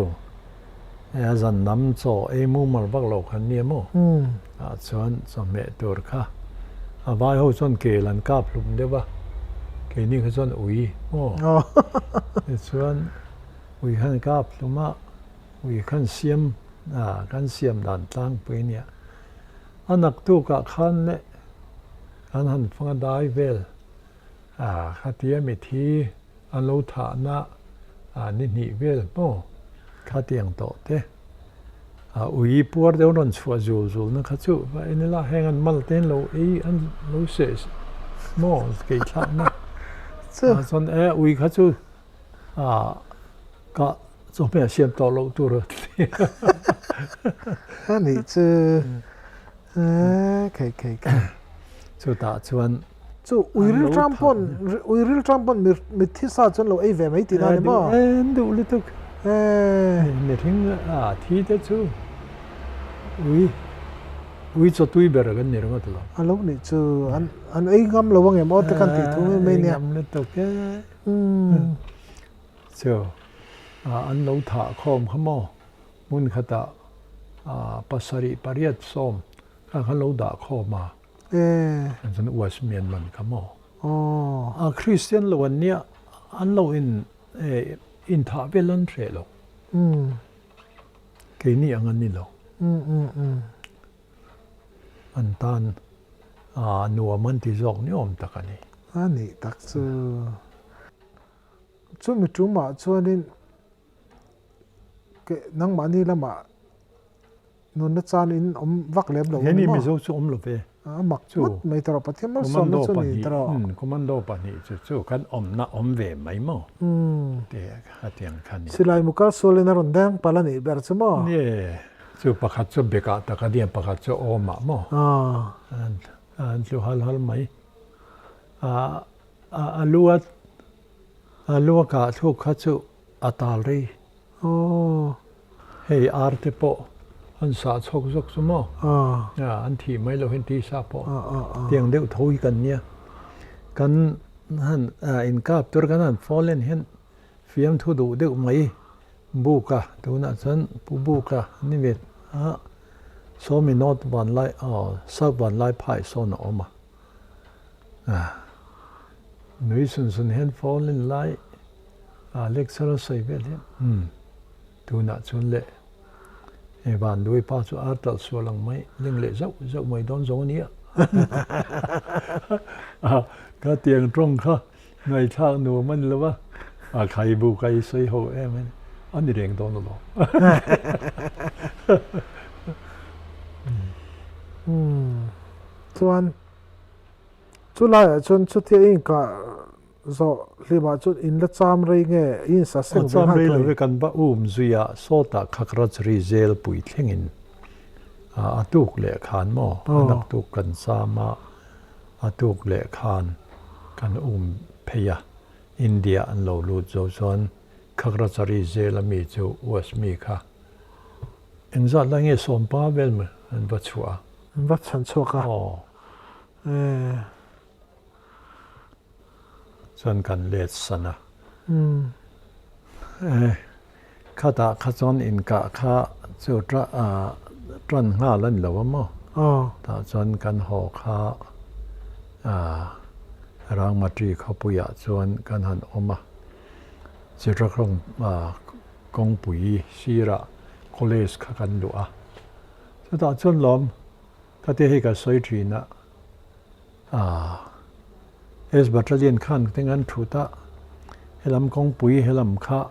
zan lam chaw ei mumal vak lo khan nia maw? Ah chuan chawhmeh tur kha a vai ho chuan kel an kap hlum deuh a, keini kha chuan ui maw? Tichuan ui khan kap hlum a. Ui khan siam a kan siam dan tlangpui nia. A naktukah khan leh kan han fanga dai vel a khatia mithi an lo thahna a ni hnih vel maw khatiang tawh te a ui puar deuh rawn chhuah zul zul na kha chu va en ila heng an mal te an lo ei an lo seh maw keithlakna ah chuan e ui kha chu A ka chawhmeh siam tawh loh tur a ti. A nih chu khei khei khei. Chutah chuan Chu uiril tang pawn uiril tang pawn mitthi sa chuan lo ei ve mai tihna a ni maw? En duh lutuk. Mihring a thi te chu ui ui chaw tui ber kan ni ringawt lo. A lo nih chu an ei ngam lo ang em aw te kan tih thu mai mai nia. Ei ngam lutuk e. Chu an lo thah khawm kha maw? Hmun khatah pasarih pariat sawm kha khan lo dah khawm a. An chuan US Myanmar kha maw? A Kristian lo an nia, an lo in inthah vel an hreh lo. Keini ang an ni lo. An tan nuam an ti zawk ni awm tak a ni. A nih tak chu. Chumi tumah chuanin ke nangmahni lamah nunna chan in awm vak lem lo a ni maw? Heni Mizo chu awm lo ve. A mak ngawt mai tawh Pathian malsawmna chu ni tawh. Commando pahnih chu chu kan awmna awm ve mai maw? Te khatiang kha ni. Silai mukal sualin a rawn deng palh a nih ber chu maw? Ni. Chu pakhat chu bekah tak a nia, pakhat chu awmah maw? An tlu hal hal mai. A lu a a lu a kah thluk kha chu a tal rei. Hei ar te pawh an sah chhawk zawk chu maw? An thih mai lo hian tisa pawh tiang deuh tho hi kan nia. Kan han inkap tur kan han fallen hian fiamthu duh deuh mai. Buka, tunah chuan Pu Buka ni ve a, Sawmi North Vanlai aw South Vanlai phai sawn a awm a, nui sun sun hian phone in lai a lecture a sawi vel hian umm tunah chuan leh hei Vanduai pa chu ar talh sual ang mai ling leh zauh zauh mai dawn zawng a nia ka tiang tawng kha. Ngaihthlak nuam a ni lo a, a khai bu ka i sawi ho em a ni, a ni reng dawn alawm. Umm chuan chulaiah chuan chutia i inkah zawh hlimah chuan in la cham rei nge i insa seng ve nghal thuai? Cham rei lo ve kan va um zui a, sawtah Khakrachri zel pui thlengin a tuk leh khan maw, a naktuk kan cham a. A tuk leh khan kan um phei a, India an lo lut zo chuan Khagrachari zela mi chu US mi kha engzat lai nge sawmpa vel mai an va chhuah a. An va chhan chhuak a. Aw. Chuan kan let san a. E, khatah kha chuan inkah kha chu tan nghal a ni lo a maw? Tah chuan kan haw kha Rangmatri khawpuiah chuan kan han awm a. Chittagong kawngpui sirah college kha kan luh a. Chutah chuan lawm ka te hei ka sawi thin a, S Battalion khan te ngan thut a, helam kawngpui helam kha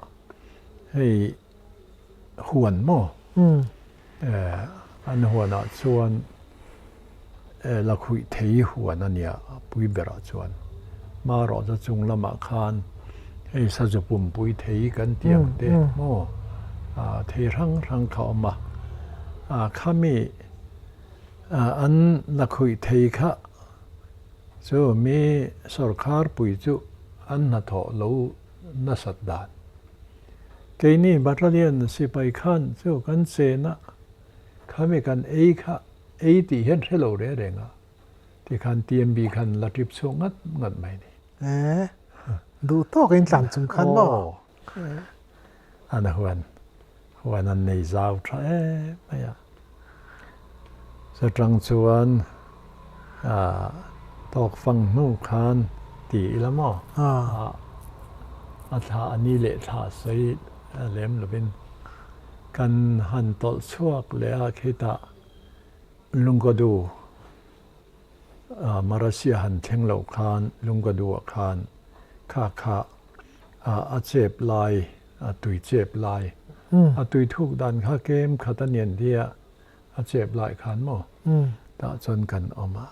hei huan maw? An huanah chuan lakhuih thei huan a nia pui berah chuan. Hmarawhna chung lamah khan hei sazu pumpui thei kan tih ang te maw thei hrang hrang kha a awm a. Khami an lakhuih thei kha chu mi sawrkhar pui chu an hnathawh lo nasat dan. Keini Battalion sipai khan chu kan chen a, khami kan ei kha ei tih hian hre lo reng reng a, tikhan TMB khan la trip chhuak ngat ngat mai ni. E, duh tawk in tlan chung khan maw? Aw, an huan, huan an nei zau tha em mai a. Chutang chuan tawk fang hnu khan ti ila maw? A thla a ni leh thla sawi lem lovin kan han tawlh chhuak leh a khitah Lungkawdu Marasia han thleng loh khan Lungkawdu-ah khan kha kha a chep lai a tui chep lai a tui thuk dan kha kem khat a nian tia a chep lai khan maw tah chuan kan awm a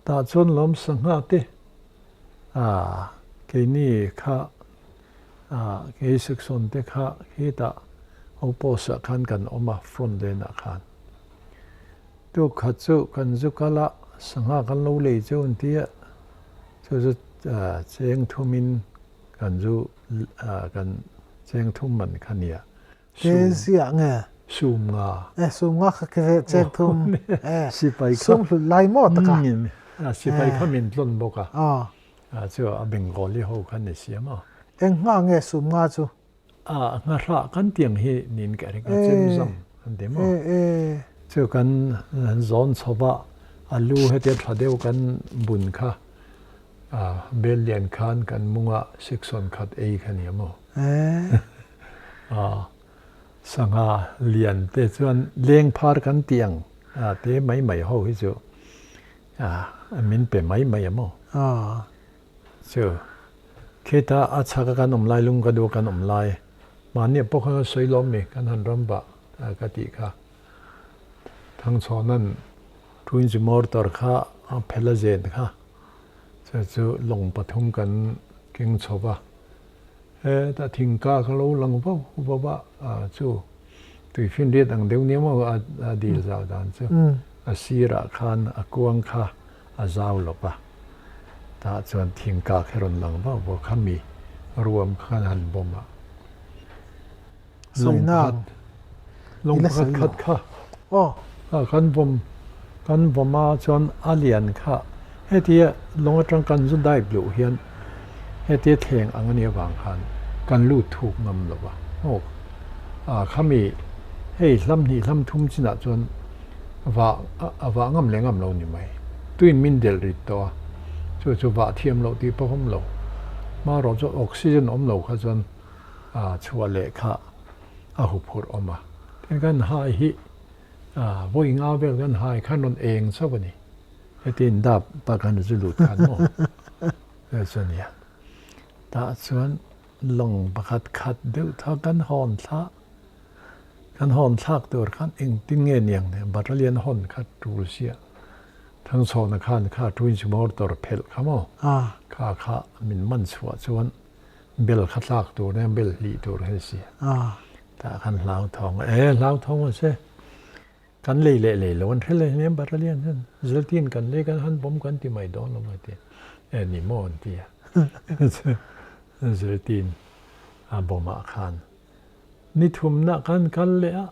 tah chuan lawm sangha te a keini kha a kei section te kha khitah outpost ah khan kan awm a front lane ah khan tuk khat chu kan zu kal a sangha kan lo lei chu an tia chu chu cheng thum in Kan zu kan cheng thum man kha nia. Ke ziah nge? Sum nga. E sum nga kha ke cheng thum. E sipai kha. Sum hlut lai maw taka. Sipai kha min tlon bawk a. Chu a Bengali ho kha ni sia maw. Eng nga nge sum nga chu? A nga hra kan tiang hi nin ka ring a chem zam an ti maw. Chu kan zawn chhova a lu hetia tha deuh kan bun kha Bel lian khan kan mungah siksawn khat ei kha nia maw? Sangha lian te chuan leng phar kan tih ang te mai mai ho hi chu min pe mai mai a maw? Chu khita a chhaka kan awm lai lung ka duh kan awm lai mahni pawh khan ka sawi lawm mi kan han ram vah ka tih kha Thangchhawna'n Twins Mortar kha a phel a zen kha. Chu chu lawng pathum kan keng chho va, hetah thingka kha lo lang vau vau a, chu tuifinriat ang deuh nia maw a dil zau dan chu a sirah khan a kuang kha a zau lawp a, tah chuan thingka kha rawn lang vau vau kha mi ruam khan han bawm a, lawng pakhat lawng pakhat khat kha kan vawm kan vawm a chuan a lian kha hetia lawng atang kan zu dive luh hian hetia thleng ang a nih avang khan kan lut thuk ngam lo va aw a khami hei hlam hnih hlam thum chinah chuan vah a vah ngam leh ngam lo ni mai tuin min delh rit tawh a chu chu vah thiam loh tih pawh awm lo hmarawh chu oxygen awm lo kha chuan a chhuah leh kha a huphurh awm a. Tin kan hai hi vawi nga vel kan hai khan rawn eng chauh a ni. Heti in dap pa khan zu lut khan maw vel chu a nia. Tah chuan lawng pakhat khat deuh tha kan hawn thla kan hawn thlak tur khan engtin nge niang le battalion hawn kha tul sia Thangchhawna khan kha twins motor phelh kha maw kha kha min man chhuah chuan Bel kha tlak tur nen bel hlih tur hi a si. Tah khan hlau thawng e hlau thawng a si. Kan lei leh lei lo an hre leh hnem Battalion hian Zeltin kan lei kan han bawm kan ti mai dawn lo mai ti e ni maw an ti a. Zeltin a bawmah khan ni thumna kan kal leh a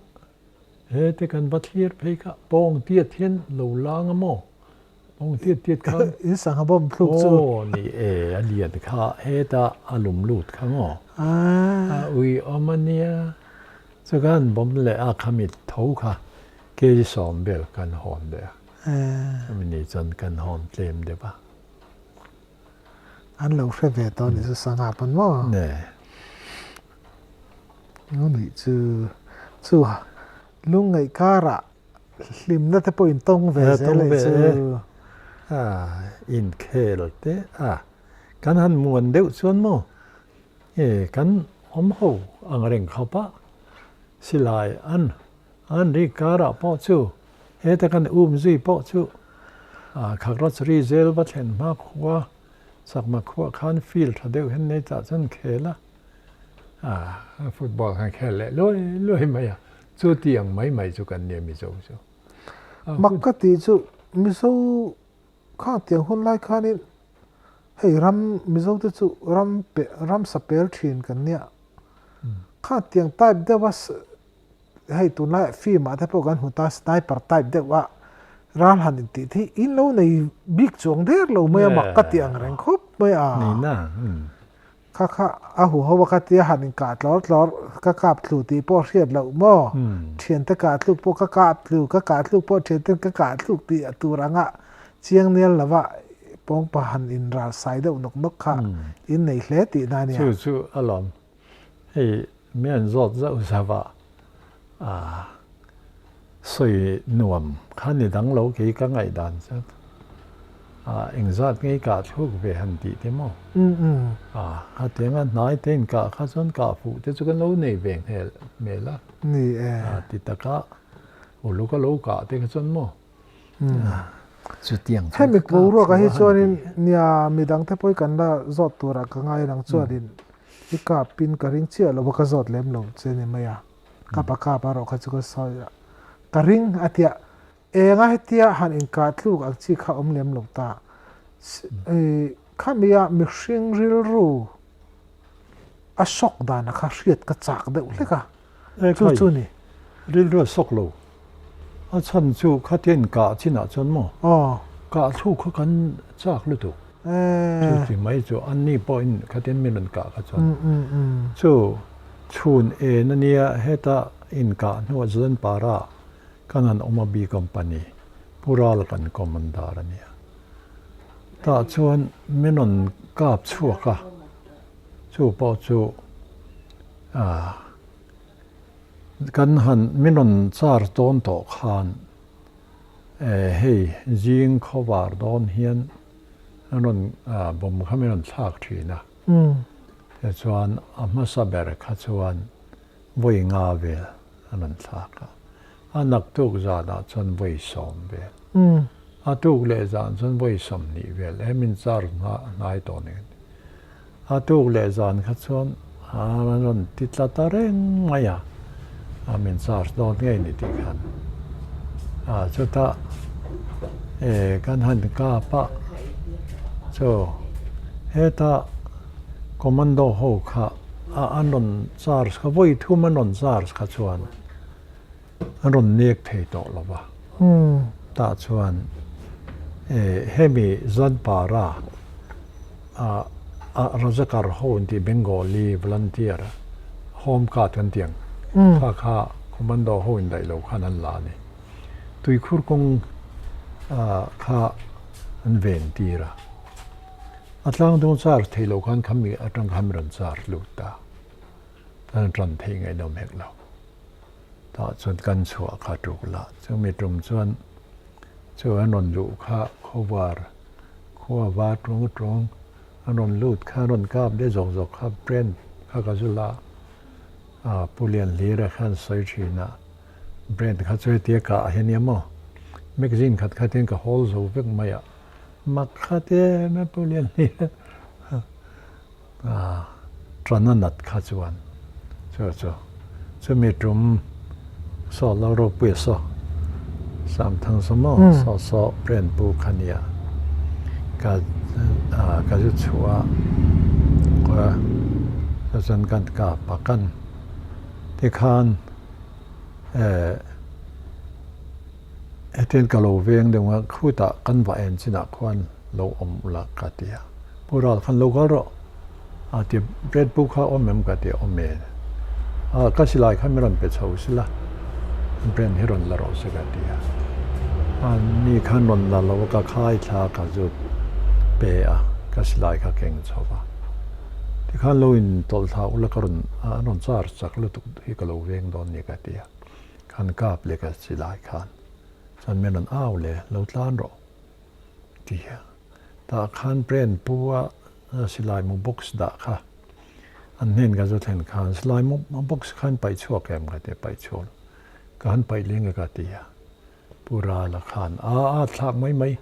hete kan va thlir phei kha pawng tiat hian lo lang a maw Bawng tiat tiat khan. In sangha bawm thluk chu. Aw ni e a lian kha heta a lum lut kha maw. A ui awm a nia. Chu kan bawm leh a khami tho kha kg sawm vel kan hawn leh a. Chumi ni chuan kan hawn tlem deuh a. An lo hre ve tawh a ni chu sangha pawn maw. Ne. Ni chu chu lungngaih karah hlimna te pawh in tawng ve zel anih chu. A inkhel te a kan han muan deuh chuan maw e kan awm ho ang reng khawp a, silai an an ri karah pawh chu heta kan um zui pawh chu a Khagrachari zel va thlen hma khua chakma khuah khan field tha deuh hian nei tah chuan khel a. A football khan khel leh luai luai mai a, chu ti ang mai mai chu kan nia Mizo chu. Mak ka tih chu Mizo khang tiang hun lai khanin hei ram Mizo te chu ram pe ram sa pel thin kan nia. Khang tiang type deuh a hei tunlai film ah te pawh kan hmu ta sniper type deuh a ral han intih te hi in lo nei bik chuang der lo mai a mak ka tih ang reng khawp mai a. Kha kha a huho a kha tia han inkah tlawr tlawr ka kap thlu tih pawh hriat loh maw? Thiante kah thluk pawh ka kap thlu, ka kah thluk pawh thianten ka kah thluk tih a tur anga chiang nial lova pawngpa han inral sai deuh nawk nawk kha in nei hle tihna a nia. Chu chu a lawm. Hei mi an zawt zauh zauh a, Sawi nuam kha ni dang lo kei ka ngaihdan chuan engzat ngei kah thluk ve han tih te maw? Hetiang a hnai te inkah kha chuan kah fuh te chu kan lo nei ve nghel hmel a. Ni e. Ti taka uluk a lo kah te kha chuan maw? Chutiang chuan Hemi boruakah hi chuanin nia midang te pawh hi kan la zawt turah ka ngai ang chuanin i kapin ka ring chiah lo a ka zawt lem lo che ni mai a. Ka pa kap a rawh kha chu ka sawi a, ka ring a tia, enga hetia han inkah tluk ang chi kha awm lem lo ta. Khami a mihring rilru a shock dan a kha hriat ka chak deuh hlek a, chu chu ni. Rilru a shock lo, a chhan chu khatia inkah chinah chuan maw kah thluk kha kan chak lutuk, chu ti mai chu anni pawhin khatia min rawn kah kha chuan chu Chhun en a nia, heta inkah hnuah Zunpara kan han awm a B Company, Pu Ral kan Commander a nia. Tah chuan min rawn kap chhuak a, chu pawh chu kan han min rawn charge dawn tawh khan hei zing khawvar dawn hian an rawn bomb kha min rawn thlak thin a. Tichuan a hmasa ber kha chuan vawi nga vel a rawn thlak a, a naktuk zanah chuan vawi sawm vel, a tuk leh zan chuan vawi sawmhnih vel, he min charge hnai tawh nen. A tuk leh zan kha chuan a rawn ti tla ta reng mai a, a min charge dawn ngei ni tih khan. Chutah kan han kap a, chu hetah Commando ho kha a an rawn charge kha vawi thum an rawn charge kha chuan an rawn nek thei tawh lo va. Tah chuan hemi Zanpara a Razakar ho an tih Bengali volunteer home guard kan tih ang kha kha commando ho indaih lo khan an la a ni. Tuikhur kawng kha an ven tir a. A tlang dung char thei lo khan khami atang khan rawn char lut ta. An ran thei ngaihnawm hek lo. Tah chuan kan chhuah kha tuk la. Chumi tum chuan chu an rawn luh kha khawvar khua va tung tung an rawn lut kha an rawn kap de zawk zawk kha brand kha ka zu la a Pu Lianhlira khan sawi thin a brand kha chu hetia kah hi ania maw magazine khat khat hian ka hawl zo vek mai a mak kha te em Pu Lianhlira a ṭan a nat kha chuan chu chu chumi tum saw lo ropui a saw Samthang saw maw saw saw pren pu kha nia ka ka zu chhuah a chu chuan kan kap a kan tikhan hetiang ka lo veng deuh a khutah kan va en chinah khuan lo awm ula ka ti a. Pu Ral khan lo kal rawh a ti Red Bull kha awm em ka ti a, awm e. A ka silai kha mi rawn pe chho sila, brand hi rawn la rawh se ka ti a. A ni khan rawn la lo a, ka khai thla ka zut pe a, ka silai kha keng chho va. Tikhan lo in tawlh thla ula ka rawn an rawn charge chak lutuk hi ka lo veng dawn nia ka ti a. Khan kap leh ka chi lai khan chuan min rawn au le lo tlan rawh ti a. Tah khan pren pu a silai mu box dah kha an hnen ka zu thlen khan silai mu box khan paih chhuak em ka ti a, paih chhuak lo. Ka han paih leng e ka ti a. Pu Rala khan a a thlak mai mai.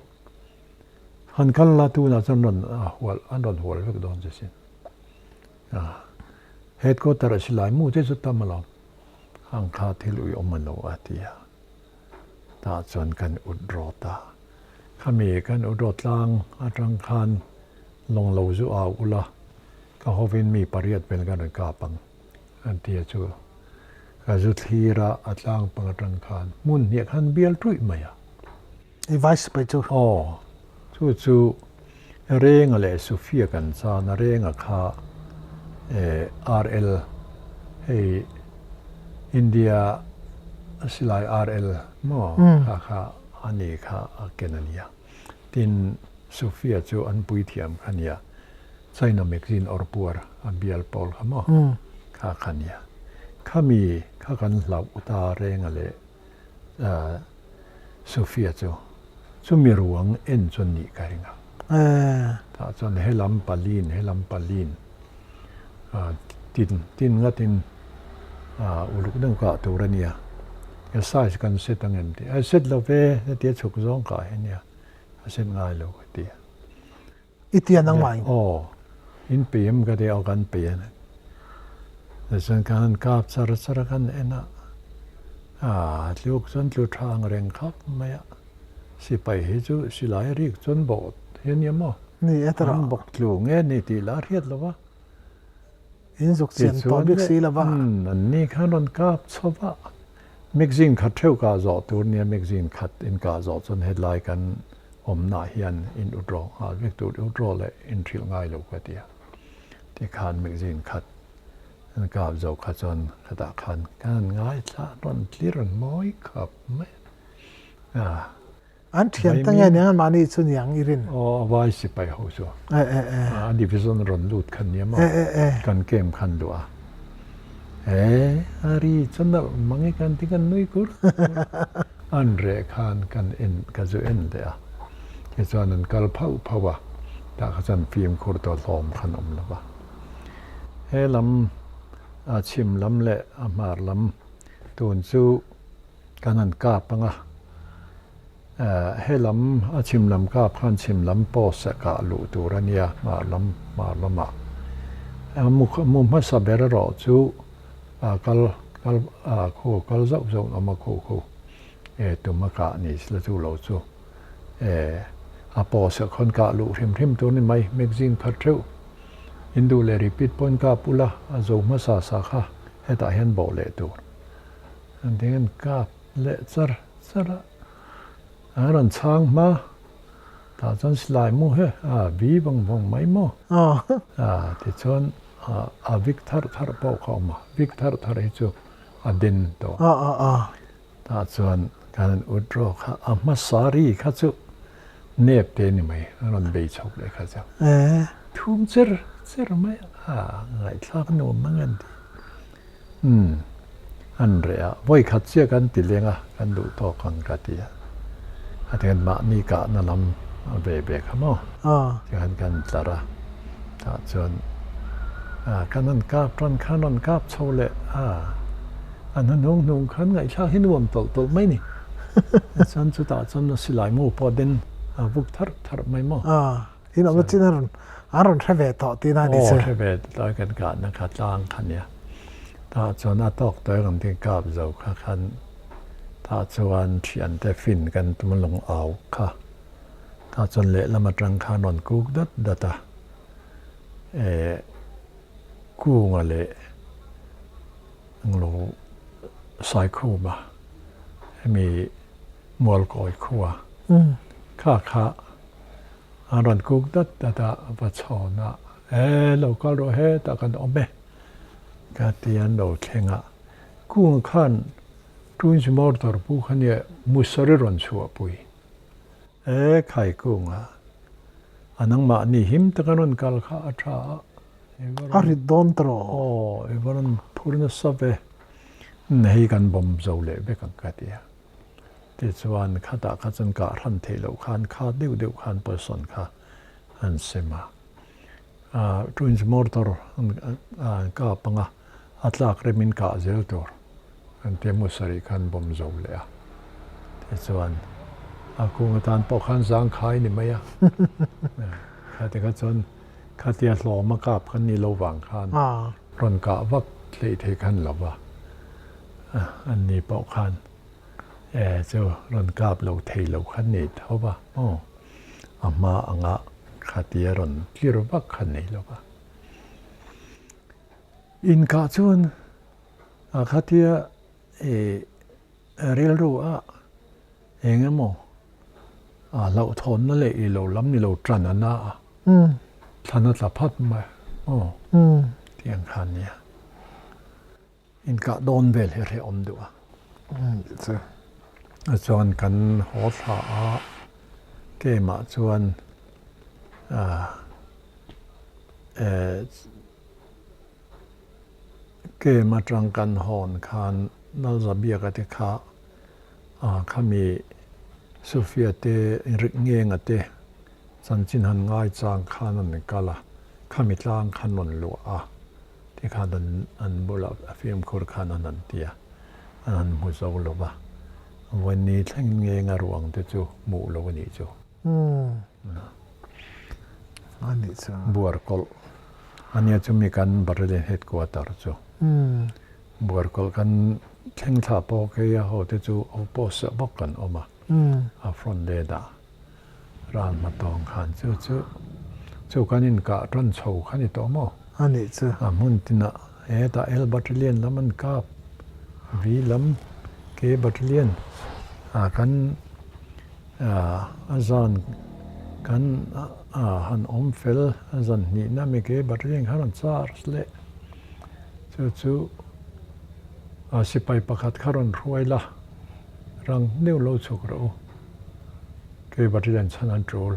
Han kal la tunah chuan rawn hual an rawn hual vek dawn che sin. A headquarter a silai mu te chu tam alawm. Ang kha thil ui awm alo a ti a. Tah chuan kan ut rawt a. Khami kan ut rawt tlang atang khan lawng lo zu au ula ka hovin mi pariat vel kan rawn kap ang an ti a chu. Ka zu thlir a a tlang pang atang khan hmun hniah khan bial tuih mai a. I vai sipai chu. Aw, chu chu Renga leh Sofia kan chan a, Renga kha RL hei India silai RL maw kha kha a ni kha a ken a nia. Tin, Sofia chu an puithiam kha nia, China magazine awr puar a bial pawl kha maw kha kha nia. Khami kha kan hlauh ta Renga leh Sophia chu chumi ruang en chuan nih ka ring a. Tah chuan helam palin helam palin tin tin ngatin uluk deuh kah tur a nia. He size kan set ang em tih a set lo ve hetia chhuk zawng kah hi nia a set ngai lo ka ti a. I tian nangmah in. Aw, in pe em ka ti aw kan pe a ni. Tichuan kan han kap char char a kan en a, ah tluk chuan tlu tha ang reng khawp mai a. Sipai hi chu silai rik chuan bawh hi a nia maw? Ni e tawrh. An bawk tlu nge ni tih lah a hriat lo va. In zuk chian tawh bik si lo va. An ni khan rawn kap chho va. Magazine khat theuh kah zawh tur nia magazine khat in kah zawh chuan hetlai kan awmnah hian in ut rawh nghal vek tur ut rawh leh in hrilh ngai lo ka ti a. Tikhan magazine khat an kap zo kha chuan khatah khan ka han ngaithla rawn tlir rawn mawi khawp mai a. An thian ta nge niang mahni chu niang i rin? Aw a vai sipai ho chu. A division rawn lut khan nia maw? Kan camp khan luh a. E a ri chu nalh mang i kan ti kan nui kur kur a. An reh khan kan en ka zu en leh a. Tichuan an kal phauh phauh a, tah kha chuan fimkhur tawh hlawm khan awm lo va. He lam a chhim lam leh a hmar lam tun chu kan han kap ang a, he lam a chhim lam kap khan chhim lam post a kah luh tur a nia hmar lam hmar lamah mu mu hmasa ber erawh chu kal kal khu kal zauh zauh an awm a khu khu e tum a kah ni sila chu lo chu e a post ah khawn kah luh hrim hrim tur a ni mai magazine khat theuh in duh leh repeat pawhin kap ula a zo hmasa sa kha hetah hian bawh leh tur. An ding an kap leh char char a, an rawn chhang hma tah chuan silai mu he a vi vang vang mai maw a tichuan a vik thar thar pawh kha a awm a, vik thar thar hi chu a den tawh a, tah chuan kan han ut rawk kha a hmasa ri kha chu nep te ni mai a rawn bei chhawk leh kha chu thum cher cher mai a ngaihthlak nuam mang an ti. Umm, an reh a, vawi khat chiah kan ti leng a, kan duh tawk ang ka ti a. A ti khan mahni kahna lam a ve ve kha maw? Tikhan kan tlar a, tah chuan kan han kap tan khan rawn kap chho leh a, an hnuhnung hnung khan ngaihthlak hi nuam tawlh tawlh mai ni. Chuan chutah chuan silai mu pawh den a vuk tharh tharh mai maw? In awmna chin a rawn an rawn hre ve tawh tihna a ni che. Aw hre ve tlai kan kahna kha tlang kha nia. Tah chuan a tawk tawh em tin kap zo kha khan tah chuan thiante fin kan tum lung au kha. Tah chuan lehlam atang khan rawn kuk dat dat a. Eh kunga leh englo Saikhuma hemi Mualkawi khua kha kha an rawn kuk dat dat a, va chhawn a, E, lo kal rawh hetah kan awm e, ka ti an lo thleng a. Kung khan Twins Mortar pu kha nia Musari rawn chhuahpui. E, khai kung a, a nangmahni him taka rawn kal kha a tha a. A rit dawn tawh. Aw, i va rawn phur nasa ve. Hei kan bawm zo leh vek ang ka ti a. Tichuan khatah kha chuan kah hran theih loh khan kha deuh deuh khan position kha an sem a. Twins mortar an kap ang a, a tlak remin kah zel tur an tia mu sarih khan bawm zo leh a. Tichuan a kung atan pawh khan zangkhai ni mai a. Khati kha chuan khatia hlawm a kap khan ni lo vang khan rawn kah vak hleih thei khan lo va. An ni pawh khan e chu rawn kap lo thei lo khan ni tho va maw. A hma anga khatia rawn tlir vak kha nei lo va. Inkah chuan a khatia i rilru a eng emaw a hlauhthawnna leh i lo lam ni lo tan a na a, thlan a tla phat mai aw tiang kha nia. Inkah dawn vel hi hrehawm duh a. Chuan kan haw thla a, keimah chuan kem atang kan hawn khan Nalzabiaka te kha khami Sofia te rik ngenga te chanchin han ngaichang khan an kal a, khami tlang khan rawn luah a. Tikhan an an bulah a fimkhur khan an han ti a, an han hmu zo lo va, vawiin thleng ngenga ruang te chu hmuh lo a nih chu. A nih chu. Buar kawlh a nia chumi kan Battalion Headquarter chu. Buar kawlh kan thleng thla pawh kei a ho te chu outpost ah bawk kan awm a, a front led ah Ral hmatawng khan chu chu chu kan inkah tan chho kha ni tawh maw? A nih chu. A hmun tinah hetah L Battalion lam an kap, V lam K Battalion ah kan a zan kan han awm fel a zan hnihna mi K Battalion kha rawn charge leh chu chu sipai pakhat kha rawn hruai la rang deuh lo chhuk rawh u. Kei Battalion chhan an tul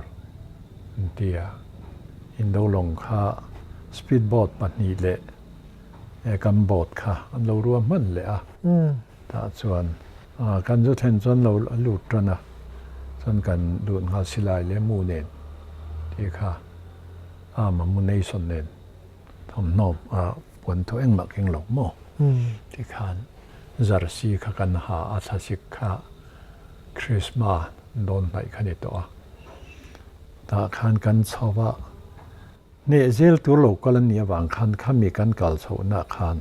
an ti a, Indo lawng kha speed boat pahnih leh kan boat kha an lo rua hman leh a, tah chuan kan zu thlen chuan lo lut tan a, chuan kan lut nghal silai leh mu nen tih kha arm ammunition nen thawmhnaw puan thaw engmah keng lo maw tikhan jersey kha kan ha a, thlasik kha. Krismas dawn hnaih kha ni tawh a, tah khan kan chho a, hneh zel tur lo kal a nih avang khan khami kan kal chhohna khan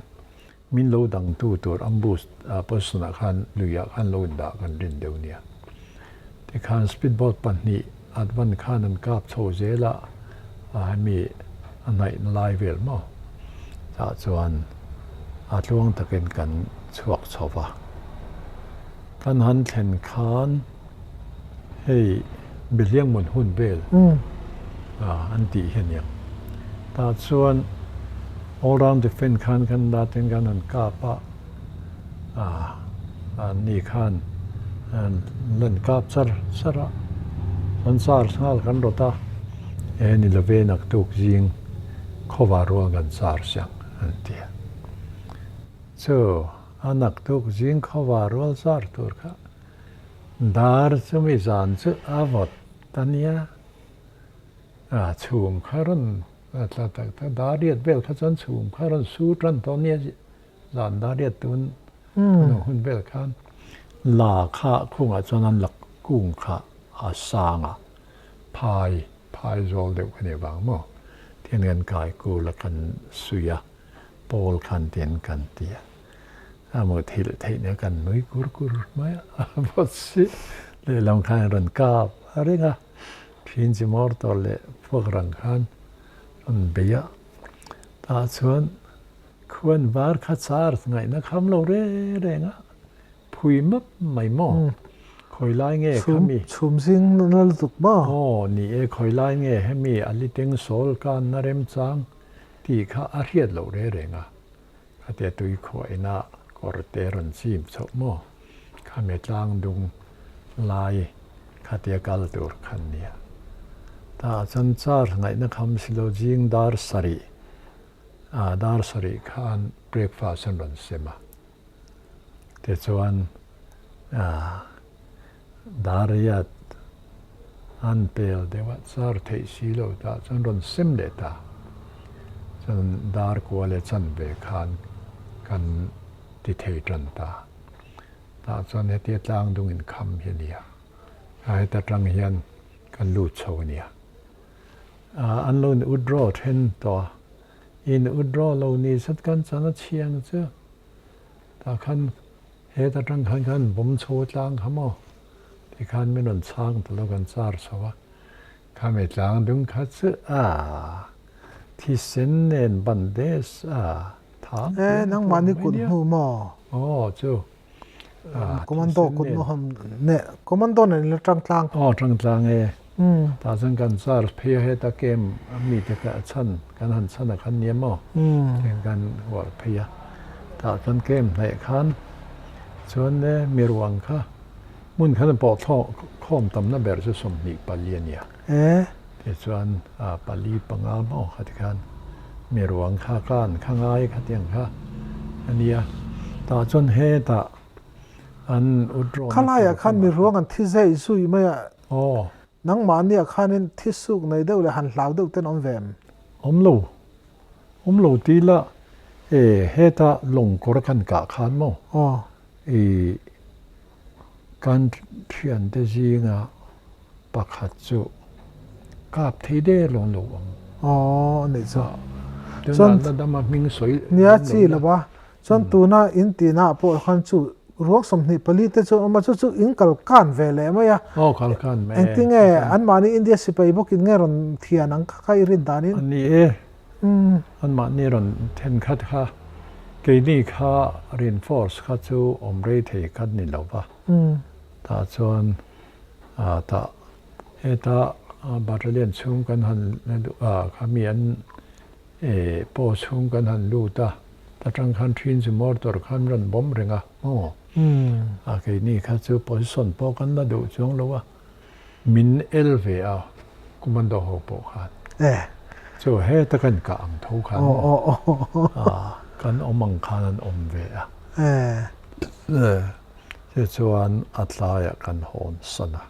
min lo dangtu tur ambush position ah khan luiah khan lo indah kan rin deuh nia. Tikhan speed boat pahnih advan khan an kap chho zel a, hemi a hnaihna lai vel maw tah chuan a tluang takin kan chhuak chho va. Kan han thlen khan hei Behliangmun hun vel an tih hi a niang. Tah chuan all round defence khan kan datin kan han kap a, an ni khan an lan kap char char a, an char nghal kan rawt a, e ni love naktuk zing khawvar rual kan char siang an ti a. Chu a naktuk zing khawvar rual char tur kha dar chumi zan chu a vawt ta nia, a chhum kha rawn a tla tak tak dar riat vel kha chuan chhum kha rawn su tan tawh nia. Zan dar riat tun lo hun vel khan la kha khungah chuan an la kung kha a sang a, phai phai zawl deuh kha ni vang maw tian kan kai kul a kan suih a, pawl khan tian kan ti a, a mu thilh theih nia kan nui kur kur mai a, a vawt si lehlam khan rawn kap a reng a, thin chi hmawr tawh leh puak rang khan rawn bei a, tah chuan Khuan var kha char ngaihna kham lo re reng a, phui map mai maw? Khawi lai nge khami? Chhum zing na lutuk maw? Aw, ni e, khawi lai nge hemi a liteng sawl kanna remchang tih kha a hriat loh re reng a. Khatia tui khuaina kawr te rawn chim chhoh maw? Khami tlang dung lai khatia kal tur khan nia. Tah chuan char ngaihna kham si lo zing dar sarih. Dar sarih khan breakfast an rawn sem a, tichuan dar riat an pel deuh a, char theih si lo tah chuan rawn sem leh ta. Chuan dar kua leh chanve khan kan ti thei tan ta. Tah chuan hetia tlang dung inkham hi a ni a, heta tang hian kan lut chho a nia. An lo in withdraw then tawh a, in withdraw lo ni sat kan chan a chhiang chu tah khan heta tang khan khan bawm chho tlang kha maw tikhan min rawn chhang ta lo kan char chho a, khami tlang dung kha chu a thisen nen bandes a thang E nangmahni kut hnu maw? Aw chu. Commando kut nu ham ne commando nen la tang tlang. Aw tang tlang e. Tah chuan kan charge phei a heta camp a mi te kha a chhan kan han chhan a khan nia maw tiang kan uar phei a. Tah chuan camp hnaih khan chuan e mi ruang kha hmun khan pawh thlawh khawm tamna ber chu 24 a nia. Tichuan pali panga maw kha tikhan mi ruang kha kan kha ngai kha tiang kha a nia. Tah chuan hetah an withdraw na Khalaiah khan mi ruang an thi zai zui mai a. Aw. Nangmahniah khanin thi suk nei deuh leh han hlau deuh ten awm ve em? Awm lo. Awm lo ti la e heta lawng kawr kan kah khan maw? Aw. I Kan thiante zinga pakhat chu kap thei der lo lo awm. Aw a nih chu. Chuan la dama hming sawi nia chi lo va. Chuan tuna in tihna ah pawh khan chu ruak 24 te chu awm a, chu chu in kal kan ve leh mai a. Aw kal kan mai e. Engtinge anmahni India sipai bawkin nge rawn thian ang kha kha i rin danin? A ni e. Anmahni rawn thenkhat kha keini kha reinforce kha chu awm rei thei khat ni lo va. Tah chuan tah heta battalion chhung kan han kha mi an post chhung kan han lut a, ta tang khan thin chu mortar khan rawn bawm reng a maw? Keini kha chu position pawh kan la duh chuang lo a. Min el ve a commando ho pawh khan. Chu heta kan kah ang tho khan maw? Kan awm ang khan an awm ve a. Tichuan a tlaiah kan hawn san a.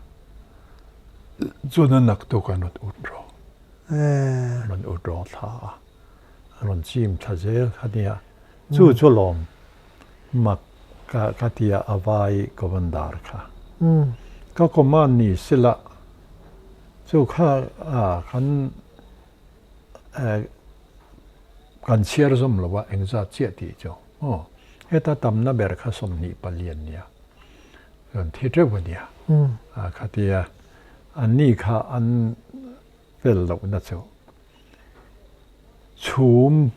Chuan a naktuk an rawn ut rawh. An rawn ut rawh thla a. An rawn chim thla zel kha nia. Chu chu lawm Mak ka ti a, a vai commander kha. Ka command ni sila chu kha kan kan chhiar zawm lo a, engzat chiah tih chu aw. Heta tamna ber kha 24 an nia, rawn thi teuh a nia. Khatia anni kha an fel lohna chu chhum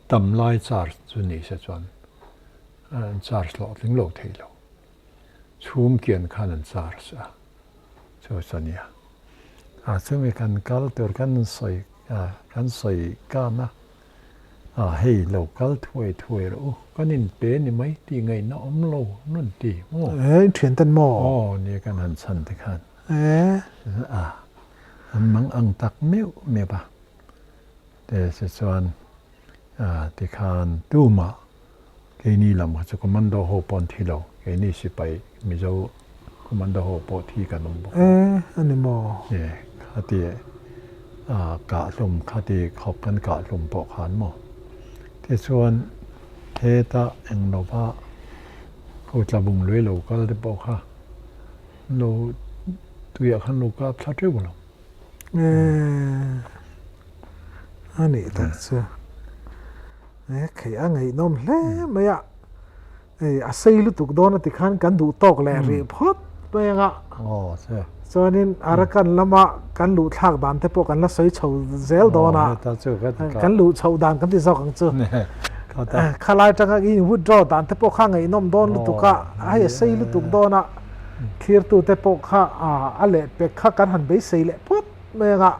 tam lai charge chu ni se chuan an charge hlawhtling lo thei lo. Chhum kian khan an charge a, chu chu a nia. A chumi kan kal tur kan sawi kan sawi kan a, a hei lo kal thuai thuai rawh u, kan inpe ni mai tih ngaihna awm lo an rawn ti maw? E, in thian ten maw? Aw, nia kan han chhan te khan. E. A, an mang ang tak meuh meuh a. Te se chuan tikhan tumah keini lam kha chu commando ho pawh an thi lo, keini sipai Mizo commando ho pawh thi kan awm bawk a. E a ni maw? E khati kahhlum khati khawp kan kahhlum pawh khan maw? Tichuan heta englova ho tlabung lui lo kal te pawh kha lo tuiah khan lo kap thla teuh lo. A nih tak chu. E khei a ngaihnawm hle mai a. Ei a sei lutuk dawn a tikhan kan duh tawk leh rih phawt mai anga. Aw che. Chuanin Arakan lama kan luh thlak dan te pawh kan la sawi chho zel dawn a. Kan luh chhoh dan kan ti zawk ang chu. Khalai tanga in withdraw dan te pawh kha ngaihnawm dawn lutuk a. Hei a sei lutuk dawn a. Thirtute pawh kha a lehpek kha kan han beisei leh phawt mai anga.